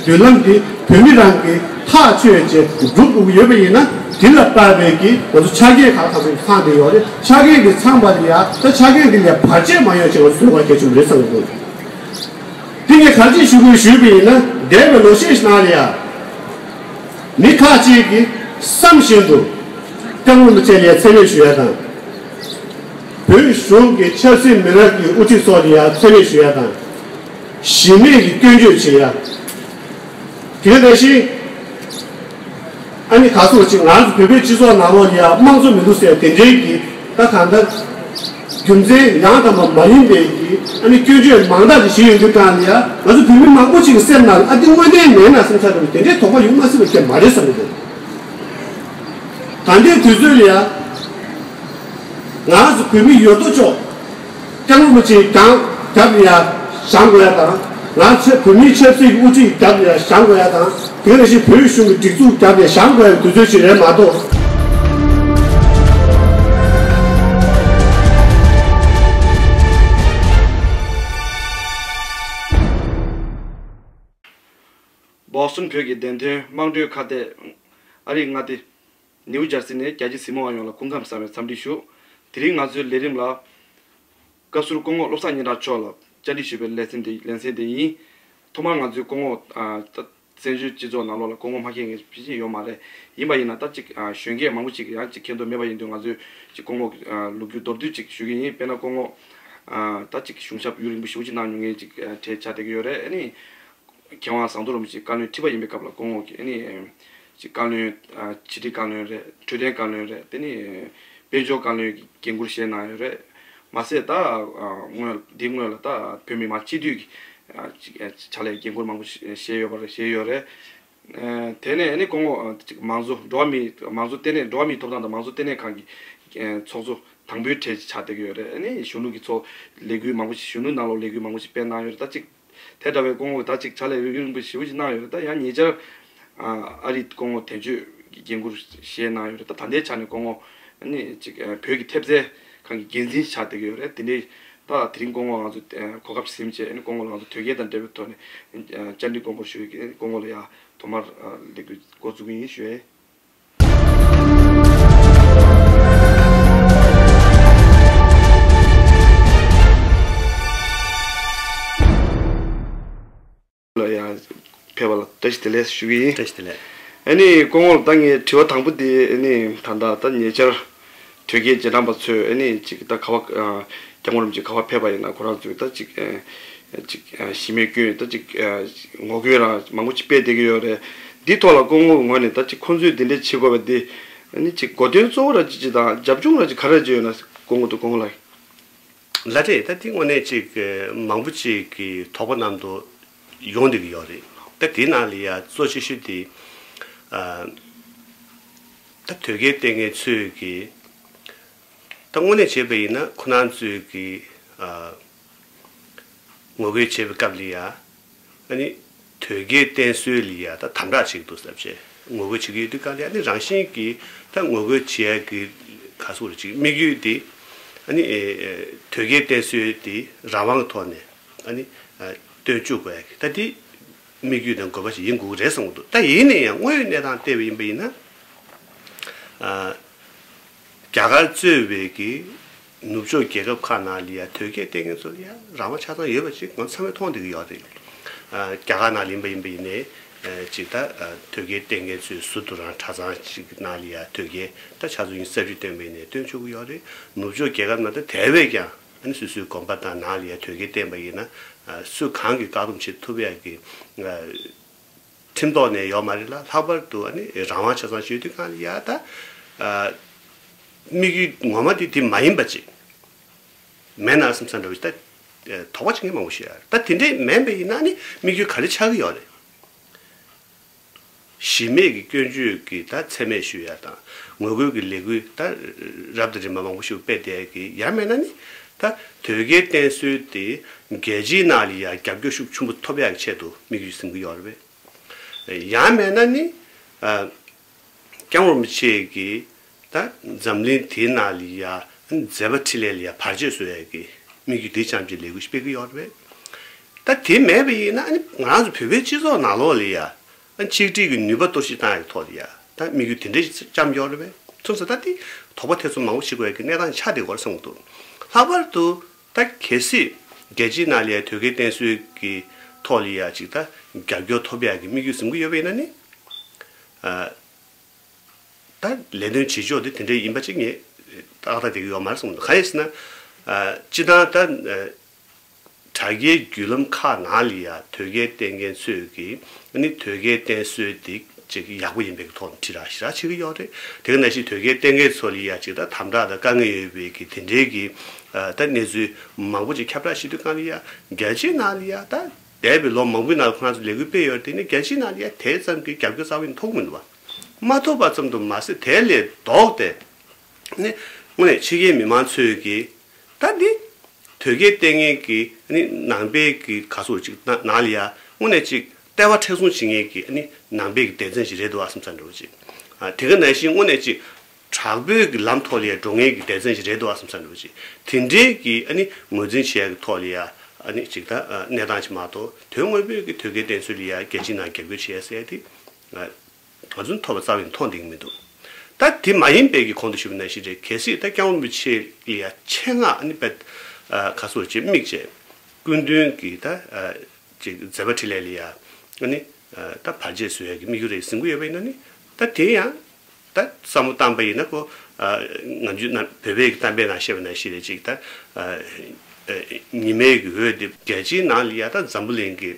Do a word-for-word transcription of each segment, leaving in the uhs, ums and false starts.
མདུན་ལམ་འདི་བོད་མི་རང་གིས་ཐག་ཆོད་བྱས་སྒྲུབ་དགོས་ཀྱི་ཡོད་པ་ཡིན་ན། དེ་ལ་བལྟས་པའི་གི་ང་ཚོ་ཆ་རྐྱེན་ཁག་ཁག་ཚང་བསྡད་ཡོད་རེད། ཆ་རྐྱེན་འདི་ཚང་པ་ལ་ཡ་ད་ཆ་རྐྱེན་འདི་ལ་བར་ཆད་མ་ཡོང་ཆེད་ང་ཚོ་བཟོ་བ་གལ་ཆེན་པོ་རེད་བསམ་གྱི་འདུག་དེ་ངས་ག་རེ་ཞུ་དགོས་ཞུས་པ་ཡིན་ན། འདས་པའི་ལོ་ཤས་ཤིག་ནང་ལ་ཡ་མི་ཁག་ཅིག་གིས་བསམ་བཞིན་དུ་སྐྱབས་མགོན་རིན་པོ་ཆེ་ལ་ཡ་མཚན་སྨད་ཞུ་ཡ་དང་། བོད་གཞུང་གི་ཆབ་སྲིད་མི་སྣ་གི་དབུ་ཁྲིད་ཚོ་ལ་ཡ་མཚན་སྨད་ཞུ་ཡ་དང་། གཞི་མེད་ཀྱི་སྐྱོན་བརྗོད་བྱེད་ཡ། དེ་ནང་བཞིན་ཨ་ནི་ག་ཚོད་ཅིག་ང་ཚོ་བོད་པའི་སྤྱི་ཚོགས་ནང་ལོགས་ལ་ཡ་དམངས་གཙོ་མི་འདུག་ཟེར་དེ་འདྲའི་གི་ད་གང་ལྟར་རྒྱུ་མཚན་ཡང་དག་པ་མ་ཡིན་པའི་གི་ཨ་ནི་སྐྱོན་བརྗོད་མང་དག་ཅིག་བྱེད་ཡོང་དུས་གང་ལ་ཡ་ང་ཚོ་བོད་མི་མང་པོ་ཅིག་གི་སེམས་ནང་ལ་ཨ་འདི་དངོས་གནས་མེད་ན་བསམ་ཚར་བའི་དེ་འདྲའི་དོགས་པ་ཡོང་མ་སྲིད་པ་ཁྱད་མ་རེད་བསམ་གྱི་འདུག་ད་ལྟའི་དུས་ཚོད་ལ་ཡ། ང་ཚོ་བོད་མི་ཡོད་དོ་ཅོག་སྐྱབས་མགོན་རིན་པོ་ཆེའི་རྒྱབ་ལ་ཡ་བཞེངས་དགོས་ཡ་དང་། ང་ཚོ་བོད་མིའི་ཆབ་སྲིད་ཀྱི་དབུ་ཁྲིད་རྒྱབ་ལ་ཡ་བཞེངས་དགོས་ཡ་དང་། དེ་ནང་བཞིན་བོད་གཞུང་གི་སྒྲིག་འཛུགས་རྒྱབ་ལ་ཡ་བཞེངས་དགོས་ཡ་དུས་ཚོད་ཅིག་རེད་མ་གཏོགས། བོ་སི་ཊོན་བོད་ཀྱི་བདེན་དོན་དམངས་ཁྲོད་ཁ་གཏད། ཨ་རིག་མངའ་སྡེ། ནིའུ་ཇར་སི་ནས་རྒྱ་ཆེ་གཟིགས་མོ་བ་ཡོངས་ལ་སྐུ་ཁམས་བཟང་བའི་འཚམས་འདྲི་ཞུ། དེ་རིང་ང་ཚོའི་ལས་རིམ་ལ། བཀའ་ཟུར་སྐུ་ངོ་བློ་བཟང་སྙན་གྲགས་མཆོག་ལ་བཅར་འདྲི་ཞུས་པའི་ལེ་ཚན་དེ་ལེ་ཚན་དེ་ཡིན། ཐོག་མར་ང་ཚོའི་སྐུ་ངོ་ཨ། ད་བཙན་བྱོལ་སྤྱི་ཚོགས་ནང་ལོགས་ལ་སྐུ་ངོ་མ་མཁྱེན་མཁན་ཕལ་ཆེར་ཡོད་མ་རེད། ཡིན་པ་ཡིན་ན་ད་ཅིག་ཨ། གཞོན་སྐྱེས་མང་པོ་ཅིག་ཡང་ཅིག་མཁྱེན་རྟོགས་མེད་པ་ཡིན་དུས་ང་ཚོས་ཅིག་སྐུ་ངོ་ཨ། ལོ་རྒྱུས་མདོར་བསྡུས་ཅིག་ཞུ་གི་ཡིན། དཔེར་ན་སྐུ་ངོ་ཨ། ད་ཅིག་གཞུང་ཞབས་ཡུན་རིང་པོ་ཞེ་པོ་ཅིག་གནང་མྱོང་མཁན་ཅིག་ཨ། གྲས་ཆགས་བསྡད་ཀྱི་ཡོད་རེད། ཨ་ནི། མཁས་དབང་ཟམ་གདོང་རིན་པོ་ཆེ་བཀའ་བློན་ཁྲི་པ་ཡིན་པའི་སྐབས་ལ་སྐུ་ངོ་གིས་ཨ་ནི་ཅིག་བཀའ་བློན་ཨ་ཕྱི་དྲིལ་བཀའ་བློན་རེད། འཕྲོད་བསྟེན་བཀའ་བློན་རེད། དེ་ནི་དཔལ་འབྱོར་བཀའ་བློན་གྱི་འགན་འཁུར་བཞེས་གནང་ཡོད་རེད། མ་ཟད་ད་ཨ་སྔོན་འདིའི་སྔོན་ལ་ད་བོད་མི་མང་སྤྱི་འཐུས་ཀྱི་ཨ་ཅིག་ཨ་ཕྱག་ལས་འགན་འཁུར་མང་པོ་ཞིག་བཞེས་ཡོད་པ་རེད། བཞེས་ཡོད་རེད། ཨ་དེ་ནས་ཨ་ནི་སྐུ་ངོ་ཨ་ཅིག་མང་གཙོ་འགྲོ་བ་མིའི་མང་གཙོ་ལྟེ་གནས་འགྲོ་བ་མིའི་ཐོབ་ཐང་དང་མང་གཙོ་ལྟེ་གནས་ཁང་གི་ཨ་ཚོགས་གཙོ་དང་པོའི་གྲས་ཆགས་བསྡད་ཀྱི་ཡོད་རེད། ཨ་ནི་གཞོན་ནུ་གི་ཚོགས་ལས་འགུལ་མང་པོ་ཞིག་གཞོན་ནུ་ནང་ལོགས་ལས་འགུལ་མང་པོ་ཞིག་སྤེལ་གནང་ཡོད་རེད། ད་ཅིག་དེ་འདྲ་བའི་སྐུ་ངོ་ད་ཅིག་ཕྱག་ལས་ཡུན་རིང་པོ་ཞེ་པོ་ཅིག་གནང་ཡོད་རེད། ད་ཡང་ཉེ་ཆར་ཨ་ཨ་རིའི་སྐུ་ངོ་དོན་གཅོད་ཀྱི་འགན་འཁུར་བཞེས་གནང་ཡོད་རེད། ད་ད་ལྟའི་ཆ་ནས་སྐུ་ངོ་ཨ་ནི་ཅིག་ཨ་བོད་ཀྱི་ཐེབས་རྩའི་ཁང་གི་འགན་འཛིན་ཆགས་བསྡད་ཀྱི་ཡོད་རེད། དེ་འདྲའི་ད་དེ་རིང་སྐུ་ངོ་ང་ཚོ་ཨ་གོ་སྐབས་ཟིན་བྱས་ཨ་ནི་སྐུ་ངོ་ལ་ང་ཚོ་དོལ་རྒྱལ་དང་འབྲེལ་བའི་ཐོག་ནས་ཨ་བཅར་འདྲི་སྐོང་འཁོར་ཞུ་ཡི། ཨ་ནི་སྐུ་ངོ་ལ་ཡ་ཐོག་མར་ཨ་ལས་འགུལ་འགོ་འཛུགས་ཀྱི་ཡིན་ཞུ་ཡ་ཡིན། ལ་ཡང་ཕེབས་པ་ལ་བཀྲ་ཤིས་བདེ་ལེགས་ཞུ་གི་ཡིན། བཀྲ་ཤིས་བདེ་ལེགས། ཨ་ནི་སྐུ་ངོ་ལ་ད་ངས་དྲི་བ་དང་པོ་དེ་ཨ་ནི་ད་ལྟ་ད་ཉེ་ཆར་དོལ་རྒྱལ་རྗེས་འབྲང་པ་ཚོས་ཨ་ནི་ཅིག་ད་ག་བ་ཨ་སྐྱབས་མགོན་རིན་པོ་ཆེ་ག་བ་ཕེབས་པ་ཡིན་ན་ཁོ་རང་ཚོས་ད་ཅིག་ཨ་ཅིག་ཨ་གཞི་མེད་སྐྱོན་ད་ཅིག་ཨ་ངོ་རྒོལ་རང་མང་པོ་ཅིག་སྤེལ་བསྡད་ཀྱི་ཡོད་རེད། འདི་ཐོག་ལ་སྐུ་ངོ་ངོས་ནས་ད་ཅིག་ཁོང་ཚོས་འདི་འདྲ་བྱེད་དགོས་པ་འདི་ཨ་ནི་ཅིག་གོ་དོན་གཙོ་བོ་ར་ཅིག་ཅིག་དང་རྒྱབ་ལྗོངས་ར་ཅིག་ག་རེ་ཅིག་ཡོད་ན་སྐུ་ངོ་དང་སྐུ་ངོ་ལགས། ལགས་རེད། ད་དེ་དངོས་གནས་ཅིག་མང་པོ་ཅིག་གི་དོགས་པ་གནམ་དུ་ཡོང་བསྡད་ཀྱི་ཡོད་རེད། ད་དེའི་ནང་ལ་ཡ་གཙོ་ཆེ་ཤོས་དེ་ཨ་ད་དོལ་རྒྱལ་བསྟེན་མཁན་ཚོས་ཀྱི་ད་དངོས་གནས་བྱས་པ་ཡིན་ན་ཁོ་རང་ཚོས་ཀྱི་ཨ་ངོ་རྒོལ་བྱེད་པའི་སྐབས་ལ་ཡ། ཨ་ནི་དོལ་རྒྱལ་བསྟེན་སྲོལ་ལ་ཡ་ད་དམ་དྲག་བྱེད་ཀྱི་འདུག་ཟེར་བྱས་ངོ་རྒོལ་བྱེད་ཀྱི་ཡོད་དུས་ག་ལ་ཡ་ཨ་ནི་རང་བཞིན་གྱིས་ད་ངོ་རྒོལ་བྱེད་ཡ་གི་ག་ཟེར་དགོས་རེད་ཅིག་དམིགས་ཡུལ་དེ་ཨ་ནི་ཨེ་ཨེ་དོལ་རྒྱལ་བསྟེན་སྲོལ་དེ་རང་དབང་གི་ཐོག་ནས་ཨ་ནི་ཨ་སྟོན་བཅུག་དགོས་ཡ་གི་ད་དེ་དམིགས་ཡུལ་དང་དགོས་པ་ཞིག་ཡིན་དགོས་ཀྱི་རེད་བསམ་གྱི་འདུག་ད་ཡིན་ན་ཡང་དངོས་ཡོད་གནས་སྟངས་བལྟས་པ་ཡིན་པ་ཡིན་ན་ཨ། རྒྱ་གར་གཙོས་པའི་གི་ནུབ་ཕྱོགས་རྒྱལ་ཁབ་ཁག་ནང་ལ་ཡ་དོལ་རྒྱལ་བསྟེན་མཁན་ཚོ་ལ་ཡ་རང་དབང་ཆ་ཚང་ཡོད་པ་ཅིག་ང་ཚང་མས་མཐོང་བསྡད་ཀྱི་ཡོད་རེད། ཨ་རྒྱ་གར་ནང་ལ་ཡིན་པ་ཡིན་པ་ཡིན་ནའི་ཨ་ཅིག་ད་ཨ་དོལ་རྒྱལ་བསྟེན་མཁན་ཚོའི་ཟུར་དུ་རང་གྲྭ་ཚང་ཅིག་ནང་ལ་ཡ་དོལ་རྒྱལ་ད་ཆ་ཚང་ཡིན་གསར་བརྗེ་བཏོན་པ་ཡིན་ནའི་བཏོན་ཆོག་གི་ཡོད་རེད། ནུབ་ཕྱོགས་རྒྱལ་ཁབ་ནང་ད་དེ་བས་ཀྱང་ཨ་ནི་སོ་སོའི་དགོན་པ་དང་ནང་ལ་ཡ་དོལ་རྒྱལ་བསྟེན་པ་ཡིན་ན་ཨ་སུ་གང་གིས་བཀག་སྡོམ་བྱེད་ཐུབ་ཡ་གི་ཨ། ཁྲིམས་ཐོག་ནས་ཡོད་མ་རེད་ལ། ལྷག་པར་དུ་ཨ་ནི་རང་དབང་ཆ་ཚང་ཞུ་དུས་གང་ལ་ཡ་ད་ཨ་དམིགས་ཡུལ་ངོ་མ་དེ་དེ་མ་ཡིན་པ་ཅིག་མེད་ན་བསམ་ས་འདྲ་བོ་ཞིག་ད་དོགས་པ་བྱེད་མཁན་མང་པོ་ཞིག་ཡོད་རེད། ད་དེ་འདྲས་མིན་པ་ཡིན་ན་ཨ་ནི་དམིགས་ཡུལ་ག་རེ་ཆགས་ཀྱི་ཡོད་རེད། གཞི་མེད་ཀྱི་སྐྱོན་བརྗོད་ཀྱི་ད་མཚན་སྨད་ཞུ་ཡ་དང་ངོ་རྒོལ་གྱི་ལས་འགུལ་ད་རབ་དང་རིམ་པ་མང་པོ་ཞིག་སྤེལ་བསྡད་ཀྱི་ཡང་མིན་ན་ཨ་ནི་ད་དོལ་རྒྱལ་བསྟེན་སྲོལ་དེ་རྒྱལ་སྤྱིའི་ནང་ལ་ཡ་རྒྱབ་སྐྱོར་ཤུགས་ཆེན་པོ་ཐོབ་ཡག་ཆེད་དུ་དམིགས་ཡུལ་འཛིན་གྱི་ཡོད་རེད་པས། ཡང་མིན་ན་ནི་ཨ་སྐྱབས་མགོན་རིན་པོ་ཆེ་གིས་ད་འཛམ་གླིང་དེའི་ནང་ལ་ཡ་མཛད་པ་འཕྲིན་ལས་ལ་ཡ་བར་ཆད་བཟོ་ཡ་གི་དམིགས་ཡུལ་དེ་ཙམ་གྱི་ལས་འགུལ་སྤེལ་གྱི་ཡོད་རེད་པས། ད་དེ་མེད་པ་ཡིན་ན་ཨ་ནི་ང་རང་ཚོ་བོད་པའི་སྤྱི་ཚོགས་ནང་ལོགས་ལ་ཡ། ཨ་ནི་ཆིག་སྒྲིལ་གྱི་ནུས་པ་གཏོར་བཤིག་བཏང་ཡག་གི་ཐོག་ལ་ཡ། ད་དམིགས་ཡུལ་དེ་འདྲ་ཞིག་བཅངས་ཡོད་རེད་པས། མཚོན་ཚེ་ད་དེ་དོགས་པ་ཐེ་ཚོམ་མང་པོ་བྱེད་དགོས་ཡག་གི་གནས་སྟངས་ཆགས་བསྡད་ཡོད་རེད་བསམ་གྱི་འདུག་ལྷག་པར་དུ་ད་གལ་སྲིད་རྒྱལ་སྤྱིའི་ནང་ལ་ཡ་དོལ་རྒྱལ་བསྟེན་གསོལ་གྱི་ཐོག་ལ་ཡ་ཅིག་ད་རྒྱབ་སྐྱོར་ཐོབ་ཡག་གི་དམིགས་ཡུལ་འཛིན་གྱི་ཡོད་པ་ཡིན་ན་ནི། ཨ། ད་ལས་དོན་བྱེད་ཕྱོགས་དེ་དེ་འདྲ་ཡིན་པ་ཅིག་ངས་ཏག་ཏག་བསྡད་ཀྱི་ཡོད་མ་རེད་བསམ་གྱི་འདུག་གང་ཡིན་ཟེར་ན། ཨ། སྤྱིར་བཏང་ད་ཨ། དྲ་རྒྱའི་བརྒྱུད་ལམ་ཁག་ནང་ལ་ཡ་དོལ་རྒྱལ་བསྟེན་མཁན་ཚོས་ཀྱིས་ཨ་ནི་དོལ་རྒྱལ་བསྟེན་གསོལ་འདི་ཅིག་ཡག་པོ་ཡིན་པའི་ཐོག་ནས་དྲིལ་བསྒྲགས་ཞེ་དྲག་བྱེད་ཀྱི་ཡོད་རེད། དེ་ག་ནང་བཞིན་དོལ་རྒྱལ་བསྟེན་མཁན་ཚོ་ལ་ཡ་ཅིག་ད་དམ་དྲག་དང་དཀའ་ངལ་ཡོད་པའི་གི་དེ་འདྲའི་གི་ཨ། ད་གནས་ཚུལ་མང་པོ་ཅིག་ཁྱབ་བསྒྲགས་བྱེད་དུས་སྒང་ལ་ཡ་རྒྱལ་སྤྱིའི་ནང་ལ་ཡ་ད་འདས་པའི་ལོ་མང་པོའི་ནང་ལ་ཁོ་རང་ཚོ་ལས་འགུལ་སྤེལ་ཡོད་རེད། དེ་ནི་རྒྱལ་སྤྱིའི་ནང་ལ་ཡ་དེ་ཙམ་གྱི་རྒྱབ་སྐྱོར་རྩ་བ་ནས་ཐོབ་མི་འདུག་བ། མ་ཐོབ་པ་ཙམ་དུ་མ་ཟད་དེ་ལས་ལྡོག་སྟེ། ནི་དངོས་གནས་ཕྱི་རྒྱལ་མི་མང་ཚོས་ཀྱིས་ད་འདི་དོལ་རྒྱལ་བསྟེན་མཁན་གྱི་ནི་ནང་པའི་གི་ག་ཚོད་ཅིག་ན་ནང་ལ་ཡ་དངོས་གནས་ཅིག་ལྟེ་བ་མཁྲེགས་བཟུང་བྱེད་མཁན་གྱི་ནི་ནང་པའི་གི་སྡེ་ཚན་ཞིག་རེད་འདུག་བསམ་ས་འདྲ་བོ་ཅིག་ཨ། དེ་ག་ནང་བཞིན་དངོས་གནས་ཅིག་དྲག་པོའི་གི་ལམ་ཐོག་ལ་ཡ་འགྲོ་མཁན་གྱི་སྡེ་ཚན་ཞིག་རེད་འདུག་བསམ་ས་འདྲ་བོ་ཅིག་དེ་འདྲའི་གི་ཨ་ནི་ངོས་འཛིན་བྱེད་ཡ་གི་ཐོག་ལ་ཡ་ཨ་ནི་ཅིག་ད་ཨ། གནས་སྟངས་ཅིག་མ་གཏོགས་དོན་དངོས་པོའི་གི་དོལ་རྒྱལ་བསྟེན་གསོལ་ལ་ཡ་རྒྱལ་སྤྱིའི་ནང་རྒྱབ་སྐྱོར་བྱེད་ཡ་ཟེར་ཡ་དེ་ཨ། ང་ཚོ་ཐོབ་པ་རྩ་བ་ནས་མཐོང་བསྡད་ཀྱི་མི་འདུག་ད་དེ་མ་ཡིན་པའི་གི་གོང་དུ་ཞུས་པ་ནང་བཞིན་རེད། གལ་སྲིད་ད་སྐྱབས་མགོན་རིན་པོ་ཆེ་ལ་ཡ་ཆེད་མངགས་ཨ་ནི་དཔེ་ཨ། ག་ཚོད་ཅིག་དམིགས་བྱས་སྐུ་མདུན་གྱི་ད་ཨ། ཅིག་མཛད་པ་འཕྲིན་ལས་ལ་ཡ་ཨ་ནི་ཨ། ད་བར་ཆད་བཟོ་ཡ་གི་དམིགས་ཡུལ་རེད་ཟིན་གྱི་ཡོད་པ་ཡིན་ན་ནི་ད་དེ་ཡང་ད་བསམ་བློ་བཏང་པ་ཡིན་ན་ཁོ་ཨ། ང་ཚོའི་ནང་བོད་པའི་གི་གཏམ་དཔེ་ནང་བཤད་པ་ནང་བཞིན་རེད། ཅིག་ད་ཨ། ཨ། ཉི་མའི་གི་འོད་དེ་རྒྱལ་སྤྱིའི་ནང་ལ་ཡ་ད་འཛམ་བུ་གླིང་གི་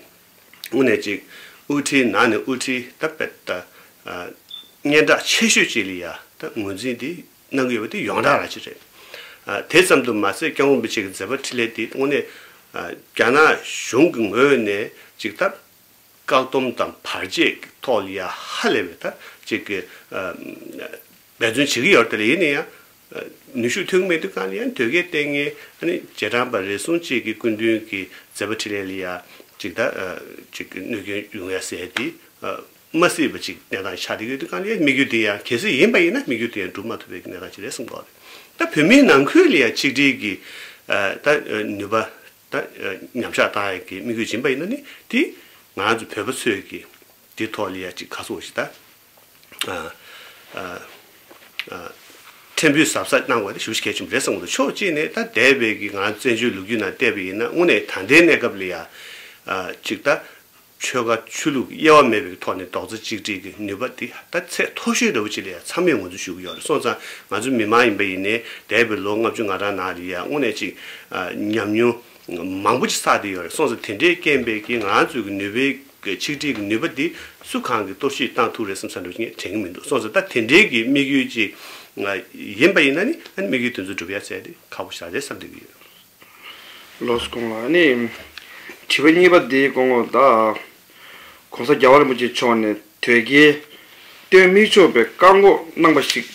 དངོས་གནས་ཅིག་དབུ་ཁྲིད་ནང་ནས་དབུ་ཁྲིད་ད་དཔེ་ད་ཨ། སྙན་གྲགས་ཆེ་ཤོས་ཅིག་ལ་ཡ་ད་ངོས་འཛིན་དེ་གནང་གི་ཡོད་པ་དེ་ཡོངས་གྲགས་རང་ཅིག་རེད། ཨ། དེ་ཙམ་དུ་མ་ཟད་སྐྱབས་མགོན་རིན་པོ་ཆེ་གི་མཛད་པ་འཕྲིན་ལས་དེ་དངོས་གནས་ཨ། རྒྱ་ནག་གཞུང་གི་ངོས་ནས་ཅིག་ད་བཀག་སྡོམ་དང་བར་ཆད་ཀྱི་ཐོག་ལ་ཡ་ཧ་ལས་པའི་ད་ཅིག་གི་ཨ། འབད་བརྩོན་བྱེད་ཀྱི་ཡོད་རེད། དེ་ལ་ཡིན་ན་ཡང་ནུས་ཤུགས་ཐོན་གྱི་མེད་དུས་སྒང་ལ་ཡང་དོལ་རྒྱལ་བསྟེན་མཁན་ཨ་ནི་རྗེས་འབྲང་པ་རེ་ཟུང་གཅིག་གི་སྐུ་མདུན་གྱི་མཛད་པ་འཕྲིན་ལས་ལ་ཡ་ཅིག་ད་ཅིག་གི་གནོད་སྐྱོན་ཡོང་ཡ་ཟེར་དེ་མ་སྲིད་པ་ཅིག་གནས་སྟངས་ཆགས་བསྡད་ཡོད་དུས་སྒང་ལ་ཡ་དམིགས་ཡུལ་དེ་ཡང་གལ་སྲིད་ཡིན་པ་ཡིན་ན་དམིགས་ཡུལ་དེ་ཡང་འགྲུབ་མ་ཐུབ་པའི་གནས་སྟངས་ཅིག་རེད་གསུངས་པ་རེད། ད་བོད་མིའི་ནང་ཁུལ་ལ་ཡ་ཆིག་སྒྲིལ་གྱི་ད་ནུས་པ་ད་ཉམས་ཆག་བཏང་ཡ་གི་དམིགས་ཡུལ་ཡིན་པ་ཡིན་ན་ནི་དེ་ང་རང་ཚོ་བོད་པ་ཚོས་ཀྱི་དེ་ཐོག་ལ་ཡ་ཅིག་ག་ཚོད་ཞིག་ད། ཨ། ཨ། ཨ། ཕྲན་བུ་གཟབ་གཟབ་གནང་དགོས་དེ་ཞེ་པོ་གལ་ཆེན་པོ་རེད་བསམ་གྱི་འདུག་ཕྱོགས་གཅིག་ནས་ད་འདས་པའི་གི་ང་བཙན་བྱོལ་ལོ་རྒྱུས་ནང་བལྟས་པ་ཡིན་ན་དངོས་གནས་ད་ལྟའི་གནས་སྐབས་ལ་ཡ། ཨ། ཅིག་ད་ཆོལ་ཁ་ཆོས་ལུགས་དབྱེ་བ་མེད་པའི་ཐོག་ནས་རྡོག་རྩ་གཅིག་སྒྲིལ་གྱི་ནུས་པ་འདི་ད་ཚད་མཐོ་ཤོས་འདྲ་བོ་ཅིག་ལ་ཡ་ཚང་མས་ངོས་འཛིན་ཞུ་གི་ཡོད་རེད། སོང་ཙང་ང་ཚོ་མི་མང་ཡིན་པ་ཡིན་ནའི་འདས་པའི་ལོ་ལྔ་བཅུ་ང་གྲངས་ནང་ལ་ཡ་དངོས་གནས་ཅིག་ཨ། ཉམས་མྱོང་མང་པོ་ཅིག་བསགས་བསྡད་ཡོད་རེད། སོང་ཙང་དེ་འདྲའི་རྐྱེན་པས་ཀྱི་ང་ཚོའི་གི་ནུས་པའི་གི་ཆིག་སྒྲིལ་གྱི་ནུས་པ་འདི་སུ་གང་གིས་གཏོར་བཤིག་བཏང་ཐུབ་རེད་བསམ་ས་འདྲ་བོ་ངས་དྲན་གྱི་མི་འདུག་སོང་ཙང་ད་དེ་འདྲའི་གི་དམིགས་ཡུལ་ཅིག་ཡིན་པ་ཡིན་ན་ནི་ཨ་ནི་དམིགས་ཡུལ་དེ་ཚོ་འགྲུབ་ཡ་ཟེར་དེ་ཁག་པོ་ཞེ་དྲག་རེད་བསམ་བསྡད་ཀྱི་ཡོད། ལགས་སོ། ཁོང་ལ་ཨ་ནི་དྲི་བ་གཉིས་པ་དེའི་སྐོར་ངོ་ད་༸གོང་ས་༸རྒྱལ་བ་རིན་པོ་ཆེ་མཆོག་ནས་དོལ་རྒྱལ་བསྟེན་མི་ཆོག་པའི་བཀག་འགོག་གནང་བ་ཞིག་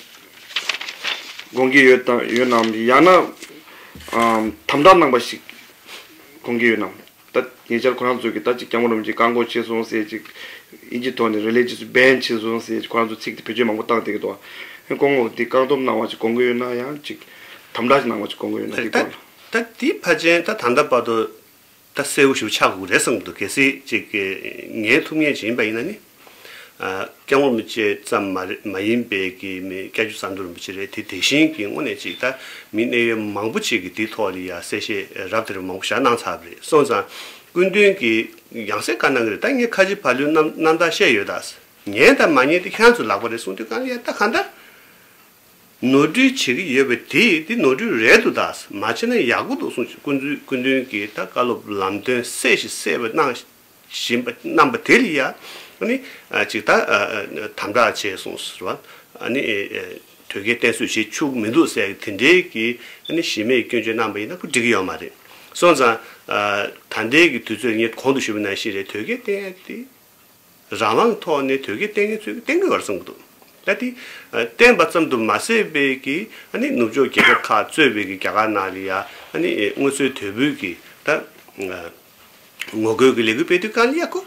དགོངས་ཀྱི་ཡོད་དམ་ཡོད་ནམ། ཡང་ན་ཨམ་དམ་དྲག་གནང་བ་ཞིག་དགོངས་ཀྱི་ཡོད་ནམ། ད་ཉེ་ཆར་ཁོ་རང་ཚོས་ཀྱི་ད་ཅིག་སྐྱབས་མགོན་རིན་པོ་ཆེ་བཀག་འགོག་བྱས་སོང་ཟེར་ཅིག་དབྱིན་ཇིའི་ཐོག་ནས་religious ban་བྱས་སོང་ཟེར་ཅིག་ཁོ་རང་ཚོ་ཚིག་དེ་བེད་སྤྱོད་མང་པོ་བཏང་བསྡད་ཀྱི་འདུག་སྐུ་ངོ་འདི་བཀག་སྡོམ་གནང་བ་ཅིག་དགོངས་ཀྱི་ཡོད་ན་ཡང་ཅིག་དམ་དྲག་ཅིག་གནང་བ་ཅིག་དགོངས་ཀྱི་ཡོད་ན་འདི་ད་སྐོར་ལ། ད་འདི་ཕལ་ཆེར་ད་ད་ལྟ་བར་དུ་ད་གསལ་པོ་ཞིག་ཆགས་དགོས་རེད་བསམ་གྱི་འདུག་གལ་སྲིད་ཅིག་ཉན་ཐུབ་མཁན་ཅིག་ཡིན་པ་ཡིན་ན་ནི། ཨ། སྐྱབས་མགོན་རིན་པོ་ཆེ་ཙམ་མ་རེད་མ་ཡིན་པའི་གི་མི་སྐྱབས་རྗེ་ཟམ་གདོང་རིན་པོ་ཆེ་རེད། དེ་དེ་བཞིན་གྱི་དངོས་གནས་ཅིག་ད་མི་གནད་ཡོད་མང་པོ་ཅིག་གིས་དེའི་ཐོག་ལ་ཡ་གསལ་བཤད་རབ་དང་རིམ་པ་མང་པོ་ཞིག་གནང་ཚར་བ་རེད། སོང་ཙང་སྐུ་མདུན་གྱིས་ཡང་སེ་བཀའ་གནང་གི་རེད། ད་ངས་ཁ་ཆེ་ཕ་ལུའི་རྣམ་རྣམ་ཐར་བཤད་ཡོད་ད། ཉན་དང་མ་ཉན་དེ་ཁྱེད་རང་ཚོའི་ལག་པ་རེད་གསུངས་དུས་གང་ལ་ཡ་ད་གང་ལྟར། ནོར་འཁྲུལ་བྱེད་ཀྱི་ཡོད་པ་དེ་དེ་ནོར་འཁྲུལ་རེད་འདུག་ད་མ་བྱས་ན་ཡག་པོ་འདུག་གསུངས། སྐུ་མདུན་སྐུ་མདུན་གྱིས་ད་བཀའ་སློབ་ལམ་སྟོན་གསལ་ཞིང་གསལ་བ་གནང་བཞིན་པ་གནང་བ་དེ་ལ་ཡ་ཨ་ནི་ཅིག་ད་དམ་དྲག་བྱས་སོང་ཟེར་བ་ཨ་ནི་དོལ་རྒྱལ་བསྟེན་གསོལ་བྱེད་ཆོག་གི་མི་འདུག་ཟེར་དེ་འདྲའི་གི་ཨ་ནི་གཞི་མེད་སྐྱོན་བརྗོད་གནང་བ་ཡིན་ན་ཁོ་འགྲིག་གི་ཡོད་མ་རེད། སོང་ཙང་ད་ལྟའི་གི་དུས་ཚོད་ངས་གོང་དུ་ཞུས་པ་ནང་བཞིན་རེད། དོལ་རྒྱལ་བསྟེན་ཡ་དེ། རང་དབང་ཐོག་ནས་དོལ་རྒྱལ་བསྟེན་མཁན་ཚོས་བསྟེན་གྱི་ཡོད་རེད་བསམ་གྱི་འདུག་ད་དེ་བསྟེན་པ་ཙམ་དུ་མ་ཟད་པའི་གི་ཨ་ནི་ནུབ་ཕྱོགས་རྒྱལ་ཁབ་ཁག་གཙོས་པའི་གི་རྒྱ་གར་ནང་ལ་ཡ་ཨ་ནི་དངོས་གཙོའི་དོལ་པོའི་གི་ད་ངོ་རྒོལ་གྱི་ལས་འགུལ་སྤེལ་དུས་གང་ལ་ཡ་ཁོ་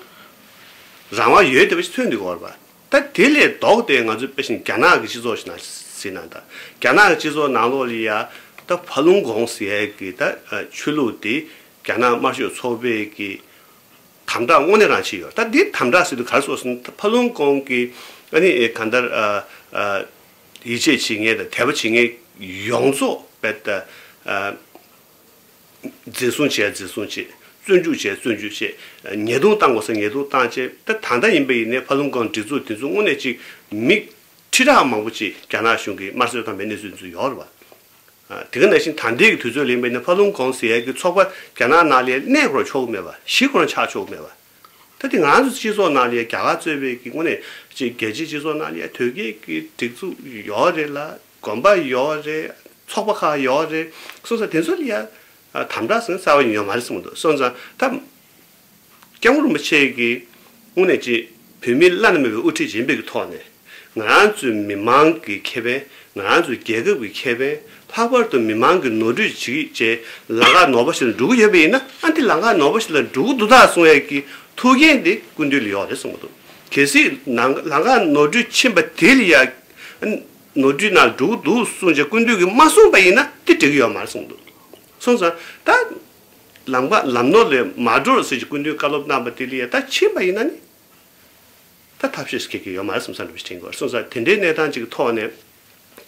རང་དབང་ཡོད་བསྡད་པ་ཞིག་མཚོན་འདུག་གོ་རེད་པ། ད་དེ་ལས་ལྡོག་སྟེ་ང་ཚོ་དཔེ་བཞིན་རྒྱ་ནག་གི་སྤྱི་ཚོགས་ཤིག་ནང་ཟེར་ན་ད་རྒྱ་ནག་གི་སྤྱི་ཚོགས་ནང་ལོགས་ལ་ཡ་ད་ཕ་ལུང་གོང་ཟེར་ཡ་གི་ད་ཆོས་ལུགས་དེ་རྒྱ་ནག་དམར་ཤོག་ཚོགས་པའི་གི་དམ་དྲག་དངོས་གནས་རང་བྱས་ཡོད། ད་འདི་དམ་དྲག་ཟེར་དུས་ག་རེ་ཟེར་ན། ད་ཕ་བློན་ཁོང་གི་ཨ་ནི་གང་ལྟར་ཨ་ཨ་ཡིད་ཆེས་བྱེད་མཁན་དང་དད་པ་བྱེད་མཁན་ཡོངས་རྫོགས་དཔེ་ད་ཨ་འཛིན་བཟུང་བྱས་འཛིན་བཟུང་བྱས། བཙོན་འཇུག་བྱས་བཙོན་འཇུག་བྱས། ཉེས་རྡུང་བཏང་དགོས་ས་ཉེས་རྡུང་བཏང་བྱས། ད་ད་ལྟ་ཡིན་པ་ཡིན་ནའི་ཕ་བློན་ཁོང་སྒྲིག་འཛུགས་དེ་ཚོ་དངོས་གནས་ཅིག་མི་ཁྲི་ཕྲག་མང་པོ་ཅིག་རྒྱ་ནག་གཞུང་གིས་དམར་གསོད་བཏང་བའི་གནས་ཚུལ་ཚོ་ཡོད་རེད་བ། ཨ། དེ་ག་ནང་བཞིན་ད་ལྟའི་གི་དུས་ཚོད་ལ་ཡིན་པ་ཡིན་ན་ཕ་བློན་ཁོང་ཟེར་ཡ་གི་ཚོགས་པ་རྒྱ་ནག་ནང་ལ་གནས་སྐོར་ཆོག་གི་མེད་པ། གཞིས་སྐོར་ཆགས་ཆོག་གི་མེད་པ། ད་དེ་ང་ཚོ་སྤྱི་ཚོགས་ནང་ལ་ཡ་རྒྱ་གར་གཙོས་པའི་གི་དངོས་གནས་ཅིག་རྒྱལ་སྤྱིའི་སྤྱི་ཚོགས་ནང་ལ་ཡ་དོལ་རྒྱལ་གི་སྒྲིག་འཛུགས་ཡོད་རེད་ལ། དགོན་པ་ཡོད་རེད། ཚོགས་པ་ཁག་ཡོད་རེད། སོང་ཙང་དེ་ཚོ་ལ་ཡ་དམ་དྲག་ཟེར་ན་རྩ་བ་ཡིན་ཡོད་མ་རེད་བསམ་གི་འདུག་སོང་ཙང་ད། སྐྱབས་མགོན་རིན་པོ་ཆེ་གིས་དངོས་གནས་ཀྱི་བོད་མི་བླ་ན་མེད་པའི་དབུ་ཁྲིད་ཡིན་པའི་གི་ཐོག་ནས། ང་རང་ཚོའི་མི་མང་གི་ཁེ་ཕན། ང་རང་ཚོའི་རྒྱལ་ཁབ་ཀྱི་ཁེ་ཕན། ལྷག་པར་དུ་མི་མང་གི་ནོར་འཁྲུལ་བྱེད་ཀྱི་བྱས་ལམ་ཁ་ནོར་བ་ཞིག་ལ་འགྲོ་གི་ཡོད་པ་ཡིན་ན། ཨ་འདི་ལམ་ཁ་ནོར་བ་ཞིག་ལ་འགྲོ་གི་འདུག་ད་གསུང་ཡས་ཀྱི་ཐུགས་འགན་དེ་སྐུ་མདུན་ལ་ཡོད་རེད་གསུང་གི་འདུག་གལ་སྲིད་ནང་ལམ་ཁ་ནོར་འཁྲུལ་ཕྱིན་པ་དེ་ལ་ཡ་ནོར་འཁྲུལ་ནང་འགྲོ་གི་འདུག་གསུངས་བྱས་སྐུ་མདུན་གྱིས་མ་གསུངས་པ་ཡིན་ན་དེ་འགྲིག་གི་ཡོད་མ་རེད་གསུང་གི་འདུག་སོང་ཙང་ད། ལམ་ཁ་ལམ་ནོར་ལས་མ་འགྲོ་ཟེར་གྱི་སྐུ་མདུན་བཀའ་སློབ་གནང་བ་དེ་ལ་ཡ་ད་ཕྱིན་པ་ཡིན་ན་ནི། ད་ཐབས་ཤེས་སུ་འགྱུར་གྱི་ཡོད་མ་རེད་བསམ་བསམ་འདྲ་པོ་ཞིག་དྲན་གྱི་ཡོད་རེད། སོང་ཙང་དེ་འདྲའི་གནས་སྟངས་ཅིག་གི་ཐོག་ནས།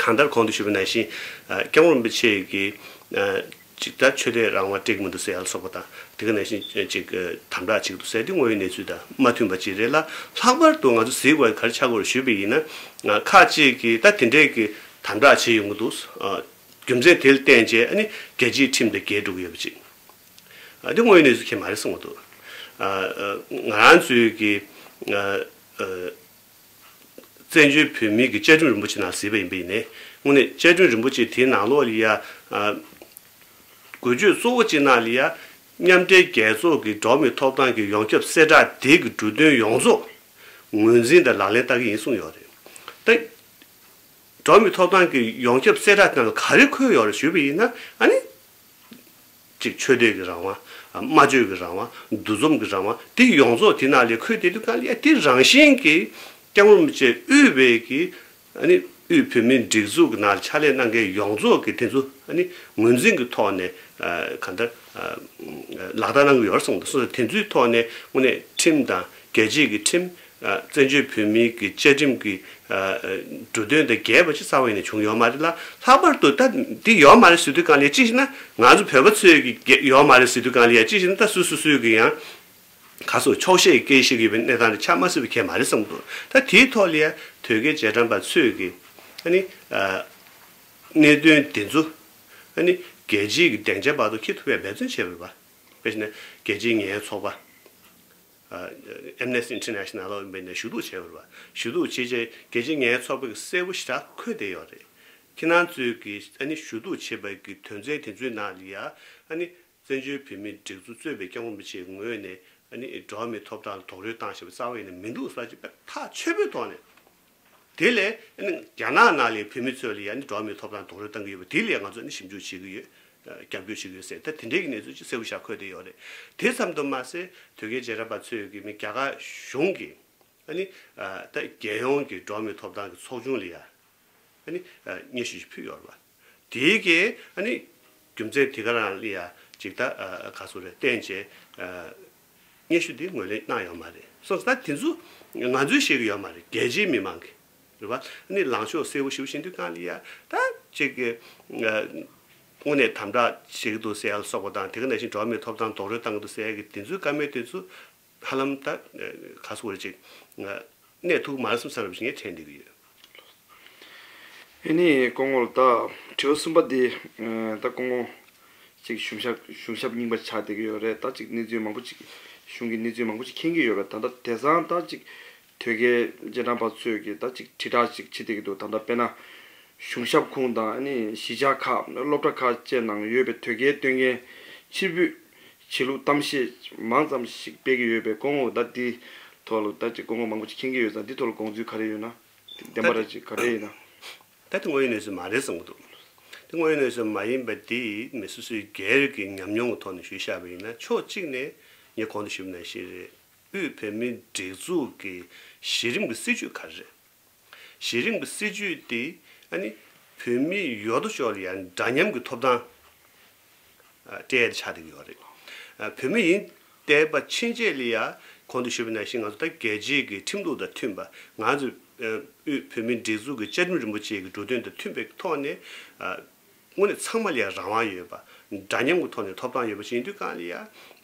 གང་ལྟར་གོང་དུ་ཞུས་པ་ནང་བཞིན། ཨ། སྐྱབས་མགོན་རིན་པོ་ཆེ་གིས། ཨ། ཅིག་ད་ཆོས་དད་རང་དབང་སྤྲད་ཀྱི་མི་འདུག་ཟེར་ཡ་ལ་སོགས་པ་དང་། དེ་ག་ནང་བཞིན་ཅིག་དམ་དྲག་བྱེད་ཀྱི་འདུག་ཟེར་ཡ་དེ་དངོས་ཡོད་གནས་ཚུལ་དང་མ་མཐུན་པ་ཅིག་རེད་ལ། ལྷག་པར་དུ་ང་ཚོ་གཟིགས་དགོས་ག་རེ་ཆགས་ཀྱི་ཡོད་རེད་ཞུས་པ་ཡིན་ན། ཁག་ཅིག་གིས་ད་དེ་འདྲའི་གི་དམ་དྲག་བྱེད་ཡོང་གི་འདུག་རྒྱུ་མཚན་དེ་ལ་བརྟེན་བྱས་ཨ་ནི་རྒྱལ་སྤྱིའི་ཁྲིམས་དང་འགལ་འགྲོ་གི་ཡོད་པ་ཅིག་ཨ། འདི་དངོས་ཡོད་གནས་ཚུལ་ཁྱད་མ་རེད་གསུངས་འདུག་ཨ། ཨ། ང་རང་ཚོའི་གི། ཨ། ཨ། བཙན་བྱོལ་བོད་མིའི་གི་བཅའ་ཁྲིམས་རིན་པོ་ཆེ་ནང་གཟིགས་པ་ཡིན་པ་ཡིན་ནའི། དངོས་གནས་བཅའ་ཁྲིམས་རིན་པོ་ཆེ་དེའི་ནང་ལོགས་ལ་ཡ། ཨ། འགུལ་སྐྱོད་གཙོ་བོ་གཅིག་ནང་ལ་ཡ། མཉམ་འབྲེལ་རྒྱལ་ཚོགས་ཀྱི་འགྲོ་བ་མིའི་ཐོབ་ཐང་གི་ཡོངས་ཁྱབ་གསལ་བསྒྲགས་དེ་གི་འབྲུ་དོན་ཡོངས་རྫོགས་ངོས་འཛིན་དང་ལག་ལེན་བསྟར་གྱི་ཡིན་གསུངས་ཡོད་རེད། ད། འགྲོ་བ་མིའི་ཐོབ་ཐང་གི་ཡོངས་ཁྱབ་གསལ་བསྒྲགས་ནང་ལ་ག་རེ་འཁོད་ཡོད་རེད་ཞུས་པ་ཡིན་ན། ཨ་ནི། གཅིག་ཆོས་དད་ཀྱི་རང་དབང་། སྨྲ་བརྗོད་ཀྱི་རང་དབང་། འདུ་འཛོམས་ཀྱི་རང་དབང་། དེ་ཡོངས་རྫོགས་དེ་ནང་ལ་འཁོད་བསྡད་དུས་གང་ལ་ཡ་དེ་རང་བཞིན་གྱིས་སྐྱབས་མགོན་རིན་པོ་ཆེ་དབུས་པའི་གི། ཨ་ནི་དབུས་བོད་མིའི་སྒྲིག་འཛུགས་ཀྱི་ནང་ལ་ཕྱག་ལས་གནང་མཁན་ཡོངས་རྫོགས་ཀྱི་དེ་ཚོ་ཨ་ནི་ངོས་འཛིན་གྱི་ཐོག་ནས། ཨ། གང་ལྟར། ཨ། ལག་བསྟར་གནང་གི་ཡོད་རེད་གསུངས་འདུག་སོ་སོ་དེ་ཚོའི་ཐོག་ནས་དངོས་གནས་ཁྲིམས་དང་རྒྱལ་སྤྱིའི་གི་ཁྲིམས། ཨ། བཙན་བྱོལ་བོད་མིའི་གི་བཅའ་ཁྲིམས་ཀྱི། ཨ། ཨ། འབྲུ་དོན་དང་འགལ་བ་ཅིག་རྩ་བ་ཡིན་ནས་བྱུང་ཡོད་མ་རེད་ལ། ལྷག་པར་དུ་ད་འདི་ཡོད་མ་རེད་ཟེར་དུས་གང་ལ་ཡ་ཅི་ཞིག་ན་ང་ཚོ་བོད་པ་ཚོས་གི་ཡོད་མ་རེད་ཟེར་དུས་གང་ལ་ཡ་ཅི་ཞིག་ན་ད་སུ་སུ་སུས་གི་ཡང་ག་སོ་ཆོག་ཤེས་སྐད་ཤེས་ཀྱི་ཡོད་པའི་གནས་སྟངས་དེ་ཆགས་མ་སྲིད་པ་གལ་མ་རེད་བསམ་གི་འདུག་ད་དེའི་ཐོག་ལ་ཡ་དོལ་རྒྱལ་རྗེས་འབྲང་པ་ཚོས་གི་ཨ་ནི། ཨ། གནད་དོན་དེ་ཚོ་ཨ་ནི་རྒྱལ་སྤྱིའི་གི་སྡིངས་ཆ་བར་དུ་འཁྱེར་ཐུབ་པའི་འབད་བརྩོན་བྱས་པ་རེད་པ། དཔེ་བྱས་ན་རྒྱལ་སྤྱིའི་ངན་ཚོགས་པ། ཨ། Amnesty International ལ་ཡིན་པ་ཡིན་ན་ཞུ་གཏུག་བྱས་པ་རེད་པ། ཞུ་གཏུག་བྱས་རྗེས་རྒྱལ་སྤྱིའི་ངན་ཚོགས་པ་གི་གསལ་པོ་ཞེ་དྲག་འཁོད་བསྡད་ཡོད་རེད། ཁྱེད་རང་ཚོས་ཀྱིས་ཨ་ནི་ཞུ་གཏུག་བྱས་པ་གི་དོན་ཚན་དེ་ཚོའི་ནང་ལ་ཡ་ཨ་ནི་བཙན་བྱོལ་བོད་མིའི་སྒྲིག་འཛུགས་གཙོས་པའི་སྐྱབས་མགོན་རིན་པོ་ཆེའི་ངོས་ནས་ཨ་ནི་འགྲོ་བ་མིའི་ཐོབ་ཐང་ལ་རྡོག་རོལ་བཏང་བཞིན་པ་རྩ་བ་ཡིན་ནས་མི་འདུག་ཟེར་གྱི་ཐག་ཆོད་པོའི་ཐོག་ནས། དེ་ལས་ཨ་ནི་རྒྱ་ནག་ནང་ལ་བོད་མི་ཚོ་ལ་ཡ་ནི་འགྲོ་བ་མིའི་ཐོབ་ཐང་རྡོག་རོལ་བཏང་གི་ཡོད་པ་དེ་ལ་ཡ་ང་ཚོ་ནི་ཞིབ་འཇུག་བྱེད་ཀྱི་ཡོད། རྒྱབ་སྐྱོར་བྱེད་ཀྱི་ཡོད་ཟེར། ད་དེ་འདྲའི་གི་གནས་ཚུལ་ཅིག་གསལ་པོ་ཞིག་འཁོད་བསྡད་ཡོད་རེད། དེ་ཙམ་དུ་མ་ཟད་དོལ་རྒྱལ་རྗེས་འབྲང་པ་ཚོས་ཀྱི་མི་རྒྱ་གར་གཞུང་གི་ཨ་ནི། ཨ། ད་རྒྱལ་ཡོངས་ཀྱི་འགྲོ་བ་མིའི་ཐོབ་ཐང་གི་ཚོགས་ཆུང་ལ་ཡ་ཨ་ནི། ཨ། སྙན་ཞུ་ཞིག་ཕུལ་ཡོད་རེད་པ། དེའི་གི་ཨ་ནི་རྒྱུ་མཚན་དེ་ག་རང་ལ་ཡ་ཅིག་ད། ཨ། ག་སོ་རེད་བསྟན་བྱས། ཨ། སྙན་ཞུ་འདི་ངོས་ལེན་གནང་ཡོད་མ་རེད། སོང་ཙང་ད་དེ་ཚོ་ང་ཚོས་ཤེས་ཀྱི་ཡོད་མ་རེད། རྒྱལ་སྤྱིའི་མི་མང་གིས་རེད་པ། ཨ་ནི་ལངས་ཕྱོགས་གསལ་པོ་ཞེ་པོ་བཞེངས་དུས་གང་ལ་ཡ་ད་ཅིག་གི། ཨ། དངོས་གནས་དམ་དྲག་བྱེད་ཀྱི་འདུག་ཟེར་ཡ་ལ་སོགས་པ་དང་། དེ་ག་ནང་བཞིན་འགྲོ་བ་མིའི་ཐོབ་ཐང་རྡོག་རོལ་བཏང་གི་འདུག་ཟེར་ཡ་གི་དེ་ཚོའི་བཀའ་མོལ་དེ་ཚོ་ཧ་ལམ་ད་ག་སོ་རེད་ཅིག་གནས་ཐུབ་མ་རེད་བསམ་བསམ་འདྲ་པོ་ཞིག་ངས་དྲན་བསྡད་ཀྱི་ཡོད། ཨ་ནི་སྐུ་ངོ་ལ་ད་དྲི་བ་གསུམ་པ་འདི། ཨ། ད་སྐུ་ངོ་ཅིག་གཞུང་ཞབས་གཞུང་ཞབས་རྙིང་པ་ཆགས་བསྡད་ཀྱི་ཡོད་རེད། ད་ཅིག་གནས་ཚུལ་མང་པོ་ཅིག་གཞུང་གི་གནས་ཚུལ་མང་པོ་ཅིག་མཁྱེན་གྱི་ཡོད་རེད། ད་ལྟ་དེང་སང་ད་ཅིག་དོལ་རྒྱལ་རྗེས་འབྲང་པ་ཚོས་ཀྱི་ད་ཅིག་དྲིལ་བསྒྲགས་ཅིག་བྱེད་བསྡད་ཀྱི་འདུག་ད་ལྟ་དཔེར་ན་གཞུང་ཞབས་ཁོངས་དང་ཨ་ནི་གཞིས་ཆགས་ཁག་སློབ་གྲྭ་ཁག་བཅས་ནང་ཡོད་པའི་དོལ་རྒྱལ་སྟོན་མཁན་ཕྱིར་འབུད་བྱེད་ལུགས་གཏམ་བཤད་མང་ཙམ་ཞིག་སྤེལ་གྱི་ཡོད་པས། སྐུ་ངོ་ད་འདི་ཐོག་ལ་ད་ཅིག་སྐུ་ངོ་མང་པོ་ཅིག་མཁྱེན་གྱི་ཡོད་ཙང་། འདི་ཐོག་ལ་དགོངས་ཚུལ་ག་རེ་ཡོད་ན། བདེན་པ་ར་ཅིག་ག་རེ་ཡིན་ན། ད་དེ་དངོས་ཡོད་གནས་ཚུལ་མ་རེད་བསམ་གྱི་འདུག་དེ་དངོས་ཡོད་གནས་ཚུལ་མ་ཡིན་པ་དེ་མི་སོ་སོའི་སྒེར་གྱི་ཉམས་མྱོང་གི་ཐོག་ནས་ཞུས་བཞག་པ་ཡིན་ན། ཕྱོགས་གཅིག་ནས་ངས་གོང་དུ་ཞུས་པ་ནང་བཞིན་རེད། དབུས་བོད་མིའི་སྒྲིག་འཛུགས་ཀྱི་གཞི་རིམ་གྱི་སྲིད་ཇུས་ག་རེ་རེད། གཞི་རིམ་གྱི་སྲིད་ཇུས་དེ་ཨ་ནི་བོད་མི་ཡོད་དོ་ཅོག་ལ་ཡང་འདྲ་མཉམ་གྱི་ཐོབ་ཐང་ཨ་སྤྲད་ཆགས་བསྡད་ཀྱི་ཡོད་རེད། ཨ། བོད་མི་ཡིན་ བལྟས་པ་ཕྱིན་ཆད་ལ་ཡ་གོང་དུ་ཞུས་པ་ནང་བཞིན་ང་ཚོ་ད་རྒྱལ་སྤྱིའི་གི་ཁྲིམས་ལུགས་དང་མཐུན་པ། ང་ཚོ་ཨ་དབུས་བོད་མིའི་སྒྲིག་འཛུགས་ཀྱི་བཅའ་ཁྲིམས་རིན་པོ་ཆེ་གི་འབྲུ་དོན་དང་མཐུན་པའི་ཐོག་ནས་ཨ་དངོས་གནས་ཚང་མ་ལ་ཡ་རང་དབང་ཡོད་པ། འདྲ་མཉམ་གྱི་ཐོག་ནས་ཐོབ་ཐང་ཡོད་པ་ཞིག་ཡིན་དུས་གང་ལ་ཡ་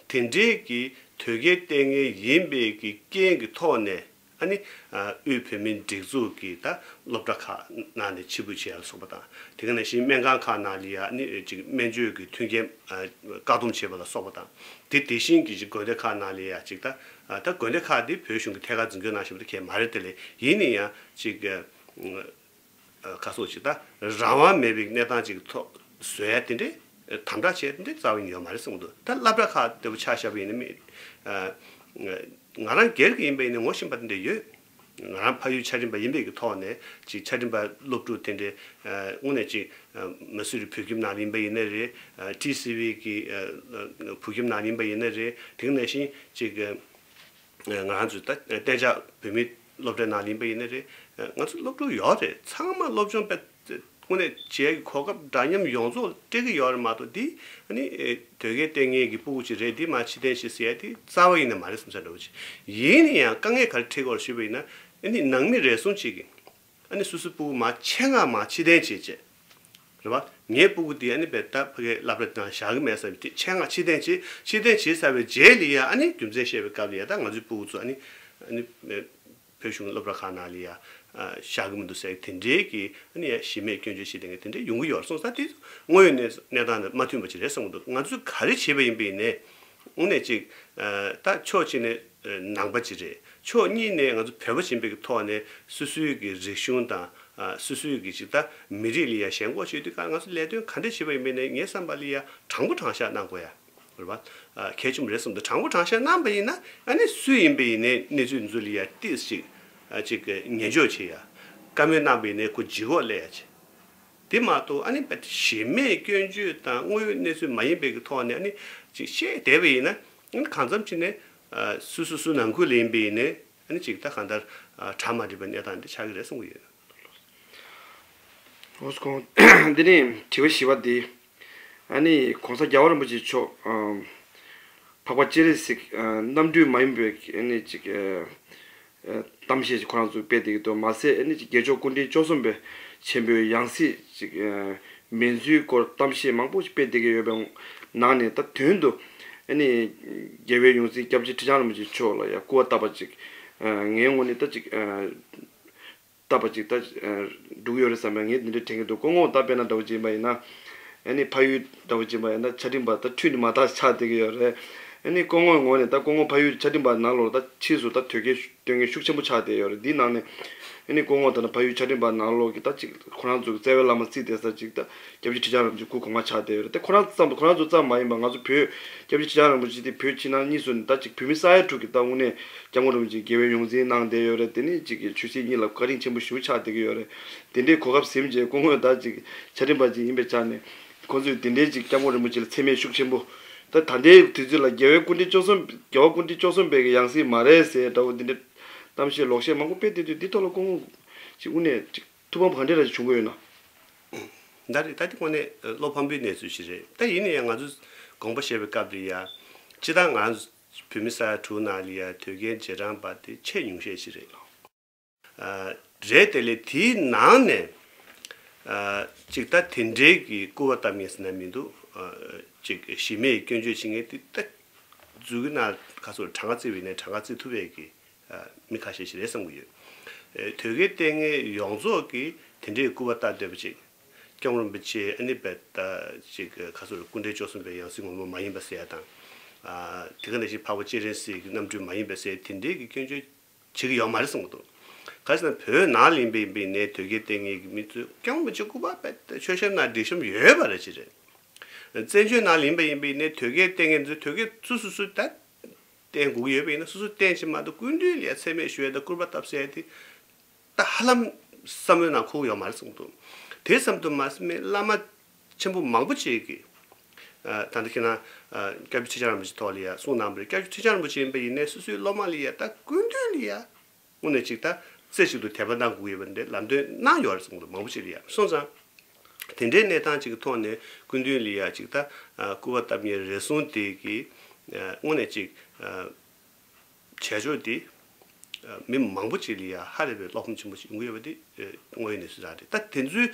དེ་འདྲའི་གི་དོལ་རྒྱལ་བསྟེན་མཁན་ཡིན་པའི་གི་རྐྱེན་གྱི་ཐོག་ནས། ཨ་ནི་ཨ་དབུས་བོད་མིའི་སྒྲིག་འཛུགས་ཀྱི་ད་སློབ་གྲྭ་ཁག་ནང་ནས་ཕྱིར་འབུད་བྱས་ལ་སོགས་པ་དང་། དེ་ག་ནང་བཞིན་སྨན་ཁང་ཁག་ནང་ལ་ཡ་ཨ་ནི་ཅིག་སྨན་བཅོས་ཀྱི་མཐུན་རྐྱེན་ཨ་བཀག་སྡོམ་བྱས་པ་ལ་སོགས་པ་དང་། དེ་དེ་བཞིན་གྱི་ཅིག་དགོན་སྡེ་ཁག་ནང་ལ་ཡ་ཅིག་ད་ཨ་ད་དགོན་སྡེ་ཁག་དེ་བོད་གཞུང་གི་ཐད་ཀར་འཛིན་སྐྱོང་གནང་བཞིན་པ་དེ་གས་མ་རེད། དེ་ལས་ཡིན་ན་ཡང་ཅིག་ཨ་ཁ་སོགས་ཅིག་ད་རང་དབང་མེད་པའི་གནས་སྟངས་ཅིག་ཐོག་བཟོ་ཡ་དེ་འདྲའི་དམ་དྲག་བྱས་དེ་འདྲའི་རྩ་བ་ཉིད་ཡོད་མ་རེད་གསུངས་འདུག་ད་སློབ་གྲྭ་ཁག་དེ་བོ་ཆ་བཞག་པ་ཡིན་ན་མི་ཨ་ང་རང་སྒེར་གྱི་ཡིན་པ་ཡིན་ན་ངོ་ཤེས་པ་དེ་འདྲ་ཡོད། ང་རང་ཕ་ཡུལ་ཆ་འཕྲིན་པ་ཡིན་པའི་གི་ཐོག་ནས་ཅིག་ཆ་འཕྲིན་པ་སློབ་ཕྲུག་དེ་འདྲའི་ཨ་དངོས་གནས་ཅིག་ཨ་མ་སུ་རི་བོད་ཁྱིམ་ནང་ཡིན་པ་ཡིན་ན་རེད། ཨ་ཊི་སི་ཝི་གི་ཨ་བོད་ཁྱིམ་ནང་ཡིན་པ་ཡིན་ན་རེད། དེ་ག་ནང་བཞིན་ཅིག་ཨ་ང་རང་ཚོ་ད་གཏན་འཇགས་བོད་མིའི་སློབ་གྲྭའི་ནང་ཡིན་པ་ཡིན་ན་རེད། ང་ཚོ་སློབ་ཕྲུག་ཡོད་རེད། ཚང་མ་སློབ་སྦྱོང་དཔེ་དངོས་གནས་བྱེད་ཡག་གི་གོ་སྐབས་འདྲ་མཉམ་ཡོངས་རྫོགས་སྤྲད་ཀྱི་ཡོད་རེད་མ་གཏོགས། འདི་ཨ་ནི་དོལ་རྒྱལ་བསྟེན་མཁན་གྱི་སྤུ་གུ་ཅིག་རེད། འདི་མ་ཕྱིར་འཐེན་བྱེད་ཟེར་ཡ་དེ་རྩ་བ་ཡིན་ནས་མ་རེད་བསམ་ས་འདྲ་བོ་ཅིག་ཡིན་ན་ཡང་དཀའ་ངལ་ག་རེ་འཕྲད་ཀྱི་ཡོད་རེད་ཞུས་པ་ཡིན་ན། ཨ་ནི་ནང་མི་རེ་ཟུང་ཅིག་གིས་ཨ་ནི་སོ་སོའི་སྤུ་གུ་མ་ཆེད་མངགས་མ་ཕྱིར་འཐེན་བྱེད་བྱེད། རེད་བ། ངའི་སྤུ་གུ་དེ་ཨ་ནི་བས་ད་ཕ་གའི་སློབ་གྲྭ་ནང་བཞག་གི་མེད་ཟེར་བའི་དེ་ཆེད་མངགས་ཕྱིར་འཐེན་བྱེད། ཕྱིར་འཐེན་བྱེད་ཚར་བའི་རྗེས་ལ་ཡ་ཨ་ནི་རྒྱུ་མཚན་བཤད་པའི་སྐབས་ལ་ཡ་ད་ང་ཚོའི་སྤུ་གུ་ཚོ་ཨ་ནི་ཨ་ནི་བོད་གཞུང་སློབ་གྲྭ་ཁག་ནང་ལ་ཡ་བཞག་གི་མི་འདུག་ཟེར། དེ་འདྲའི་གི་ཨ་ནི་ཡ་གཞི་མེད་སྐྱོན་བརྗོད་བྱེད་མཁན་དེ་འདྲའི་ཡོང་གི་ཡོད་རེད་གསུངས་ས་དེ་དངོས་ཡོད་གནས་གནས་སྟངས་དང་མ་མཐུན་པ་ཅིག་རེད་བསམ་གྱི་འདུག་ང་ཚོས་ག་རེ་བྱས་པ་ཡིན་པ་ཡིན་ནའི་དངོས་གནས་ཅིག་ད་ཕྱོགས་གཅིག་ནས་ནང་པ་ཅིག་རེད། ཕྱོགས་གཉིས་ནས་ང་ཚོ་བོད་པ་ཡིན་པའི་གི་ཐོག་ནས་སོ་སོའི་གི་རིག་གཞུང་དང་སོ་སོའི་གི་ཅིག་ད་མི་རིགས་ལ་ཡ་ཞེན་ཁོག་བྱེད་དུས་ག་ང་ཚོ་ལས་དོན་ག་འདྲ་བྱས་པ་ཡིན་པ་ཡིན་ནའི་ངའི་བསམ་པ་ལ་ཡ་དྲང་པོ་དྲང་བཞག་གནང་དགོས་ཡ། རེད་བ། ཨ་གལ་ཆེན་པོ་རེད་བསམ་འདུག་དྲང་པོ་དྲང་བཞག་གནང་པ་ཡིན་ན་ཨ་ནི་སུ་ཡིན་པ་ཡིན་ནའི་གནས་ཚུལ་འཛུལ་ལ་ཡ་ཏིས་ཅིག་ཨ་ཅིག་ཉན་འཇོག་བྱེད་ཡ། བཀའ་མོལ་གནང་པ་ཡིན་ནའི་ཁོ་ལྗིད་ཁོག་སླེབས་ཡ་ཅིག་དེ་མ་གཏོགས་ཨ་ནི་བས་གཞི་མེད་སྐྱོན་བརྗོད་དང་དངོས་ཡོད་གནས་ཚུལ་མ་ཡིན་པའི་གི་ཐོག་ནས་ཨ་ནི་ཅིག་བཤད་བསྡད་པ་ཡིན་ན། ཨ་ནི་གང་འཚམ་ཅིག་ནས་ཨ་སུ་སུ་སུ་ནང་ཁུལ་ལ་ཡིན་པ་ཡིན་ནའི་ཨ་ནི་ཅིག་ད་གང་ལྟར་ཨ་གྲ་མ་འགྲིག་པའི་གནས་སྟངས་འདི་ཆགས་ཀྱི་རེད་གསུང་གི་ཡོད། འོ་སྐོང་། འདི་ནི་དྲི་བ་བཞི་པ་འདི། ཨ་ནི་གོང་ས་རྒྱལ་བ་རིན་པོ་ཆེ་མཆོག་ཨམ་འཕགས་པ་སྤྱན་རས་གཟིགས་ཨ་རྣམ་སྤྲུལ་མ་ཡིན་པའི་ཨ་ནི་ཅིག་ཨ་ཨ་གཏམ་བཤད་ཅིག་ཁོ་རང་ཚོས་སྤེལ་བསྡད་ཀྱི་འདུག་མ་ཟད་ཨ་ནི་ཅིག་རྒྱལ་མཆོག་སྐུ་ཕྲེང་བཅུ་གསུམ་པའི་ཆེན་པོའི་ཡང་སྲིད་ཅིག་ཨ་མིན་ཚུལ་སྐོར་གཏམ་བཤད་མང་པོ་ཞིག་སྤེལ་བསྡད་ཀྱི་ཡོད་པའི་ནང་ནས། ད་དོན་དུ་ཨ་ནི་རྒྱལ་བའི་ཡོངས་འཛིན་སྐྱབས་རྗེ་ཁྲི་བྱང་རིན་པོ་ཆེ་མཆོག་ལ་ཡ་སྐུར་བ་བཏབ་པ་ཅིག་ཨ་ངའི་ངོས་ནས་ད་ཅིག་ཨ་བཏབ་པ་ཅིག་ད་ཨ་འགྲོ་གི་ཡོད་རེད་བསམ་པའི་ངས་འདི་འདྲ་དྲན་གྱི་འདུག་སྐུ་ངོ་ད་དཔེར་ན་འདྲ་བོ་ཅིག་ཡིན་པ་ཡིན་ན། ཨ་ནི་ཕ་ཡུལ་འདྲ་བོ་ཅིག་ཡིན་པ་ཡིན་ན་ཆ་འཕྲིན་པ་ད་ཁྲུས་ནི་མ་དག་ཆགས་བསྡད་ཀྱི་ཡོད་རེད། ཨ་ནི་སྐུ་ངོའི་ངོས་ནས་ད་སྐུ་ངོ་ཕ་ཡུལ་ཆ་འཕྲིན་པ་ནང་ལོགས་ད་ཕྱིས་སུ་ད་དོལ་རྒྱལ་སྟོན་མཁན་ཤུགས་ཆེན་པོ་ཆགས་བསྡད་ཡོད་རེད། འདིའི་ནང་ནས་ཨ་ནི་སྐུ་ངོ་ད་ནི་ཕ་ཡུལ་ཆ་འཕྲིན་པ་ནང་ལོགས་ཀྱི་ད་ཅིག་ཁོ་རང་ཚོ་གི་རྩ་བའི་བླ་མ་རྩིས་བསྡད་ས་ཅིག་ད་སྐྱབས་རྗེ་ཁྲི་བྱང་རིན་པོ་ཆེ་སྐུ་གོང་མ་ཆགས་བསྡད་ཡོད་རེད། དེ་ཁོ་རང་ཙམ་ཁོ་རང་ཚོ་ཙམ་མ་ཡིན་པ་ང་ཚོ་བོད་སྐྱབས་རྗེ་ཁྲི་བྱང་རིན་པོ་ཆེ་དེ་བོད་ཕྱི་ནང་གཉིས་སུ་ནས་ད་ཅིག་བོད་མི་ས་ཡ་དྲུག་གི་ད་དངོས་གནས་སྐྱབས་མགོན་རིན་པོ་ཆེ་དགེ་བའི་ཡོངས་འཛིན་གནང་བསྡད་ཡོད་རེད། དེ་ནས་ཅིག་གི་ཆོས་སྲིད་གཉིས་ལ་བཀའ་དྲིན་ཆེན་པོ་ཞེ་པོ་ཆགས་བསྡད་ཀྱི་ཡོད་རེད། དེ་འདྲའི་གོ་སྐབས་ཟིན་རྗེས་སྐུ་ངོ་ད་ཅིག་ཆ་འཕྲིན་པ་ཅིག་ཡིན་པའི་ཆ་ནས་ཁོང་ཚོས་དེ་འདྲའི་ཅིག་སྐྱབས་མགོན་རིན་པོ་ཆེ་ལ་མཚན་སྨད་ཤུགས་ཆེན་པོ། ད་ད་ལྟའི་དུས་ཚོད་ལ་རྒྱལ་བའི་སྐུ་ཕྲེང་བཅུ་གསུམ་རྒྱལ་བ་སྐུ་ཕྲེང་བཅུ་གསུམ་པའི་གི་ཡང་སྲིད་མ་རེད་ཟེར་འདྲ་བོ་འདི་འདྲའི་གཏམ་བཤད་ལོག་བཤད་མང་པོ་སྤེལ་བསྡད་དུས་འདི་ཐོག་ལ་སྐུ་ངོ་ཅིག་དངོས་གནས་ཅིག་ཐུགས་ཕམ་ག་འདྲ་ར་ཅིག་བྱུང་གི་ཡོད་ན། ད་རེས་ད་ལྟའི་སྐོར་ནས་བློ་ཕམ་པའི་གནས་ཚུལ་ཞིག་རེད། ད་ཡིན་ན་ཡང་ང་ཚོས་དགོངས་པ་བཞེས་པའི་སྐབས་དེ་ཡ། སྤྱིར་བཏང་ང་ཚོ་བོད་མི་ས་ཡ་དྲུག་ནང་ལ་ཡ་དོལ་རྒྱལ་རྗེས་འབྲང་པ་དེ་ཆེས་ཉུང་ཤས་ཤིག་རེད། ཨ་རེད། དེ་ལས་དེའི་ནང་ནས་ཨ་ཅིག་ད་དེ་འདྲའི་གི་སྐུར་བ་བཏབ་མཁན་ཟེར་ན་མི་འདུག་ཨ་ཅིག་གཞི་མེད་སྐྱོན་བརྗོད་བྱེད་མཁན་དེ་ད་འཛུལ་གི་ན་ཁ་སོར་གྲངས་ཀ་བརྩི་བས་ནས་གྲངས་ཀ་བརྩི་ཐུབ་པའི་གི་ཨ་མི་ཁ་ཤས་ཤིག་རེད་བསམ་གི་ཡོད། ཨེ་དོལ་རྒྱལ་བསྟེན་མཁན་ཡོངས་རྫོགས་ཀྱིས་དེ་འདྲའི་སྐུར་བ་བཏབ་བསྡད་པ་ཅིག་སྐྱབས་མགོན་རིན་པོ་ཆེ་ཨ་ནི་བས་ད་ཅིག་ཁ་སོར་སྐུ་ཕྲེང་བཅུ་གསུམ་པའི་ཡང་སྲིད་ངོ་མ་མ་ཡིན་པ་ཟེར་ཡ་དང་། ཨ་དེ་ག་ནང་བཞིན་འཕགས་པ་སྤྱན་རས་གཟིགས་ཀྱི་རྣམ་སྤྲུལ་མ་ཡིན་པ་ཟེར་དེ་འདྲའི་གི་སྐྱོན་བརྗོད་བྱེད་ཀྱི་ཡོད་མ་རེད་གསུངས་འདུག་ག་ཟེར་ན་བོད་ནང་ལ་ཡིན་པ་ཡིན་པ་ཡིན་ནའི་དོལ་རྒྱལ་བསྟེན་མཁན་གྱི་མི་ཚོས་སྐྱབས་མགོན་རིན་པོ་ཆེ་སྐུ་པར་བས་མཆོད་བཤམས་ནང་སྒྲིག་གཤོམ་ཡོད་པ་རེད་ཅི་རེད། བཙན་བྱོལ་ནང་ལ་ཡིན་པ་ཡིན་པ་ཡིན་ནའི་དོལ་རྒྱལ་བསྟེན་མཁན་ཚོས་དོལ་རྒྱལ་སུ་སུ་སུ་ད་བསྟེན་དགོས་ཀྱི་ཡོད་པ་ཡིན་ན་སོ་སོས་བསྟེན་བྱེད་མ་གཏོགས་སྐུ་མདུན་ལ་ཡ་མཚན་སྨད་ཞུ་ཡ་དང་སྐུར་པ་བཏབ་ཟེར་ཡ་དེ་ད་ཧ་ལམ་བསམ་བློའི་ནང་འཁོར་གྱི་ཡོད་མ་རེད་གསུངས་འདུག་དེ་ཙམ་དུ་མ་ཟད་བླ་མ་ཆེན་པོ་མང་པོ་ཅིག་གིས་ཨ་ད་ལྟ་ཁྱེད་རང་ཨ་སྐྱབས་རྗེ་ཁྲི་བྱང་རིན་པོ་ཆེའི་ཐོག་ལ་ཡ་གསུངས་གནང་བ་རེད། སྐྱབས་རྗེ་ཁྲི་བྱང་རིན་པོ་ཆེ་ཡིན་པ་ཡིན་ནའི་སོ་སོའི་སློབ་མ་ལ་ཡ་ད་སྐུ་མདུན་ལ་ཡ་དངོས་གནས་ཅིག་ད་རྩེ་གཅིག་ཏུ་དད་པ་གནང་དགོས་ཡོད་པ་འདི་ལམ་སྟོན་གནང་ཡོད་རེད་གསུངས་འདུག་མང་པོ་ཅིག་ལ་ཡ། སོང་ཙང་དེ་འདྲའི་གནས་སྟངས་ཅིག་གི་ཐོག་ནས་སྐུ་མདུན་ལ་ཡ་ཅིག་ད་ཨ་སྐུར་བ་བཏབ་མཁན་རེ་ཟུང་དེ་གིས་ དངོས་གནས་ཅིག་བྱས་ཕྱོགས་འདི་མི་མང་པོ་ཅིག་ལ་ཡ་ཧ་ལས་པའི་བློ་ཕམ་ཆེན་པོ་ཞིག་ཡོང་གི་ཡོད་པ་འདི་དངོས་ཡོད་གནས་ཚུལ་རང་རེད། ད་དེ་ཚོའི་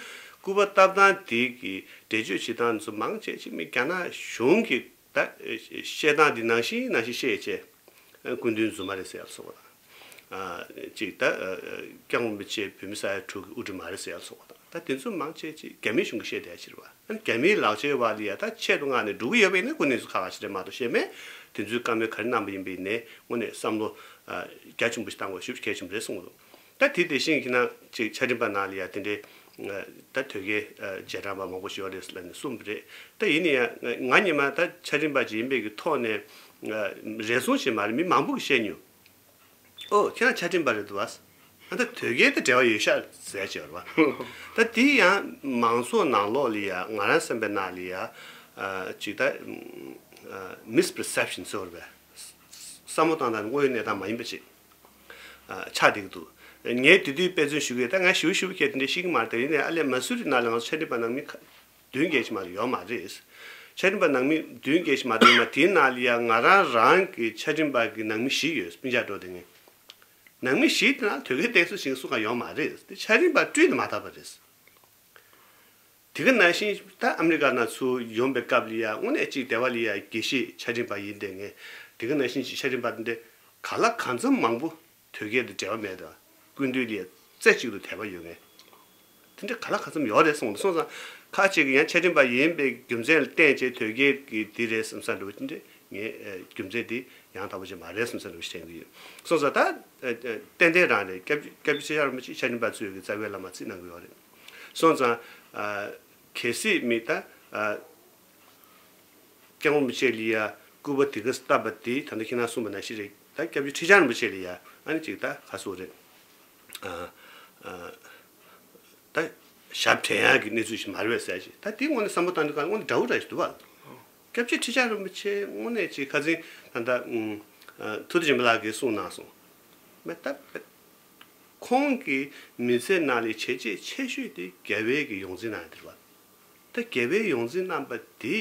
སྐུད་པ་བཏབ་སྟངས་འདི་གི་འགྲེལ་བརྗོད་བྱེད་སྟངས་ཚོ་མང་ཆེ་ཅིག་མི་རྒྱ་ནག་གཞུང་གི་ད་བཤད་སྟངས་འདི་ནང་བཞིན་ནང་བཞིན་བཤད་བྱས། སྐུ་མདུན་རྫུན་མ་རེད་ཟེར་ཡ་སོགས་པ་དང་། ཅིག་ད་སྐྱབས་མགོན་རིན་པོ་ཆེ་བོད་མི་ས་ཡ་དྲུག་གི་དབུ་ཁྲིད་མ་རེད་ཟེར་ཡ་སོགས་པ་དང་། ད་དེ་ཚོ་མང་ཆེ་ཅིག་རྒྱ་མིའི་གཞུང་གིས་བཤད་བསྡད་ཡ་ཕྱིར་བ། རྒྱ་མིའི་ལག་ཆའི་བར་ལ་ཡ་ད་ཆེད་དུ་མངགས་ནས་འགྲོ་གི་ཡོད་པ་ཡིན་ན་སྐུ་མདུན་ཚོ་ཁག་ཁག་ཞིག་རེད་མ་གཏོགས་བཤད་མེད། དེ་ཚོའི་བཀའ་མོལ་ག་རེ་གནང་པ་ཡིན་པ་ཡིན་ནའི་དངོས་གནས་བསམ་བློ་རྒྱ་ཆེན་པོ་ཞིག་བཏང་དགོས་ཞེ་པོ་གལ་ཆེན་པོ་རེད་གསུངས་འདུག་ད་དེ་དེ་བཞིན་གྱི་ན་ཅིག་ཆ་འཕྲིན་པ་ནང་ལ་ཡ་དེ་འདྲའི་ད་དོལ་རྒྱལ་རྗེས་འབྲང་པ་མང་པོ་ཞིག་ཡོད་རེད་ལབ་ནས་གསུངས་པ་རེད། ད་ཡིན་ན་ཡང་ང་ཉི་མ་ད་ཆ་འཕྲིན་པ་ཅིག་ཡིན་པའི་གི་ཐོག་ནས་རེ་ཟུང་ཞིག་མ་རེད། མི་མང་པོ་གིས་བཤད་མྱོང་། ཨོ་ཁྱེད་རང་ཆ་འཕྲིན་པ་རེད་འདུག་བ། ཨ་ད་དོལ་རྒྱལ་དང་འབྲེལ་བ་ཡོད་ཤག་ཟེར་བྱས་རེད་བ། ད་དེ་ཡང་མང་ཚོགས་ནང་ལོགས་ལ་ཡ་ང་རང་བསམ་པའི་ནང་ལ་ཡ་ཅིག་ད་མིས་པར་སེབ་ཤན་ཟེར་བ་རེད་བ། བསམ་བློ་བཏང་སྟངས་དངོས་ཡོད་གནས་སྟངས་མ་ཡིན་པ་ཅིག་ཆགས་བསྡད་ཀྱི་འདུག་ངས་དེ་དུས་དཔེ་མཚོན་ཞུ་གི་ཡོད། ད་ང་ཞིབ་ཞིབ་ཁྱེད་དེ་འདྲ་ཤེས་ཀྱི་མ་རེད། ད་ཡིན་ནའི་ཨ་ལས་མ་སུ་རི་ནང་ལ་ང་ཚོ་ཆ་འཕྲིན་པ་ནང་མི་ཁ་བདུན་བརྒྱད་ཅིག་མ་གཏོགས་ཡོད་མ་རེད། ཆ་འཕྲིན་པ་ནང་མི་བདུན་བརྒྱད་ཅིག་མ་གཏོགས་ཡོད་མ། དེའི་ནང་ལ་ཡང་ང་རང་རང་གི་ཆ་འཕྲིན་པ་གི་ནང་མི་བཞི་ཡོད། སྤུན་ཆ་འགྲོ་དེ་ངས་ནང་མི་བཞི་དེ་ནང་དོལ་རྒྱལ་བསྟེན་གསོལ་བྱེད་མཁན་སུ་གང་ཡོད་མ་རེད། དེ་ཆ་འཕྲིན་པ་བཀྲུས་ནས་མ་བཏང་བ་རེད། དེ་ག་ནང་བཞིན་ད་ཨ་མི་རི་ཀ་ནང་ཚུར་ཡོང་པའི་སྐབས་ལ་ཡང་དངོས་གནས་གཅིག་སྡེ་བ་ལ་ཡང་དགེ་བཤེས་ཆ་འཕྲིན་པ་ཡིན་དེ་ངས་དེ་ག་ནང་བཞིན་གཅིག་ཆ་འཕྲིན་པ་འདི་ག་ལ་གང་འཚམ་མང་པོ་དོལ་རྒྱལ་དང་འབྲེལ་བ་མེད་དང་སྐུ་མདུན་ལ་ཡང་རྩེ་གཅིག་ཏུ་དད་པ་ཡོད་མཁན་དེ་འདྲ་ག་ལ་གང་འཚམ་ཡོད་རེད་གསུངས། སོང་ཙང་ཁ་ཅིག་གིས་ཡང་ཆ་འཕྲིན་པ་ཡིན་པའི་རྒྱུ་མཚན་ལ་བརྟེན་བྱས་དོལ་རྒྱལ་གྱི་འདི་རེད་བསམ་ས་འདྲ་བོ་དེ་འདྲ་ངས་རྒྱུ་མཚན་དེ་ཡང་དག་པོ་ཅིག་མ་རེད་བསམ་ས་འདྲ་བོ་ཞིག་དྲན་གྱི་ཡོད། སོང་ཙང་ད་ཏན་ཏན་རང་རེད། སྐྱབས་སྐྱབས་རྗེ་ཁྲི་བྱང་རིན་པོ་ཆེ་ཆ་འཕྲིན་པ་ཚོས་ཀྱི་རྩ་བའི་བླ་མ་རྩིས་གནང་གི་ཡོད་རེད། སོང་ཙང་ཨ་གལ་སྲིད་མི་ད་ཨ་སྐྱབས་མགོན་རིན་པོ་ཆེ་ལ་ཡ་སྐུར་པ་དེ་ག་བཏབ་པ་དེ་ད་ལྟ་ཁྱེད་རང་གསུངས་པ་ནང་བཞིན་རེད། ད་སྐྱབས་རྗེ་ཁྲི་བྱང་རིན་པོ་ཆེ་ལ་ཡ་ཨ་ནི་ཅིག་ད་ག་སོགས་རེད། ཨ་ཨ་ད་ཞབས་དྲན་ཡག་གི་གནས་ཚུལ་ཞིག་མ་རེད་པས་ཟེར་ཞིག་ད་དེ་དངོས་གནས་བསམ་བློ་བཏང་དུས་གང་དངོས་གནས་འདྲ་བོ་འདྲ་ཞིག་འདུག་བ། སྐྱབས་རྗེ་ཁྲི་བྱང་རིན་པོ་ཆེ་དངོས་གནས་ཅིག་ཁ་སང་ད་ལྟ་ཨུམ་ཨ་ཐུབ་བསྟན་སྦྱིན་པ་ལགས་ཀྱིས་གསུངས་གནང་སོང་། མེད་ད་ཁོང་གི་མི་ཚེ་ནང་ལ་བྱས་རྗེས་ཆེ་ཤོས་དེ་རྒྱལ་བའི་གི་ཡོངས་འཛིན་གནང་ཡ་དེ་རེད་བ། ད་རྒྱལ་བའི་ཡོངས་འཛིན་གནང་པ་དེ་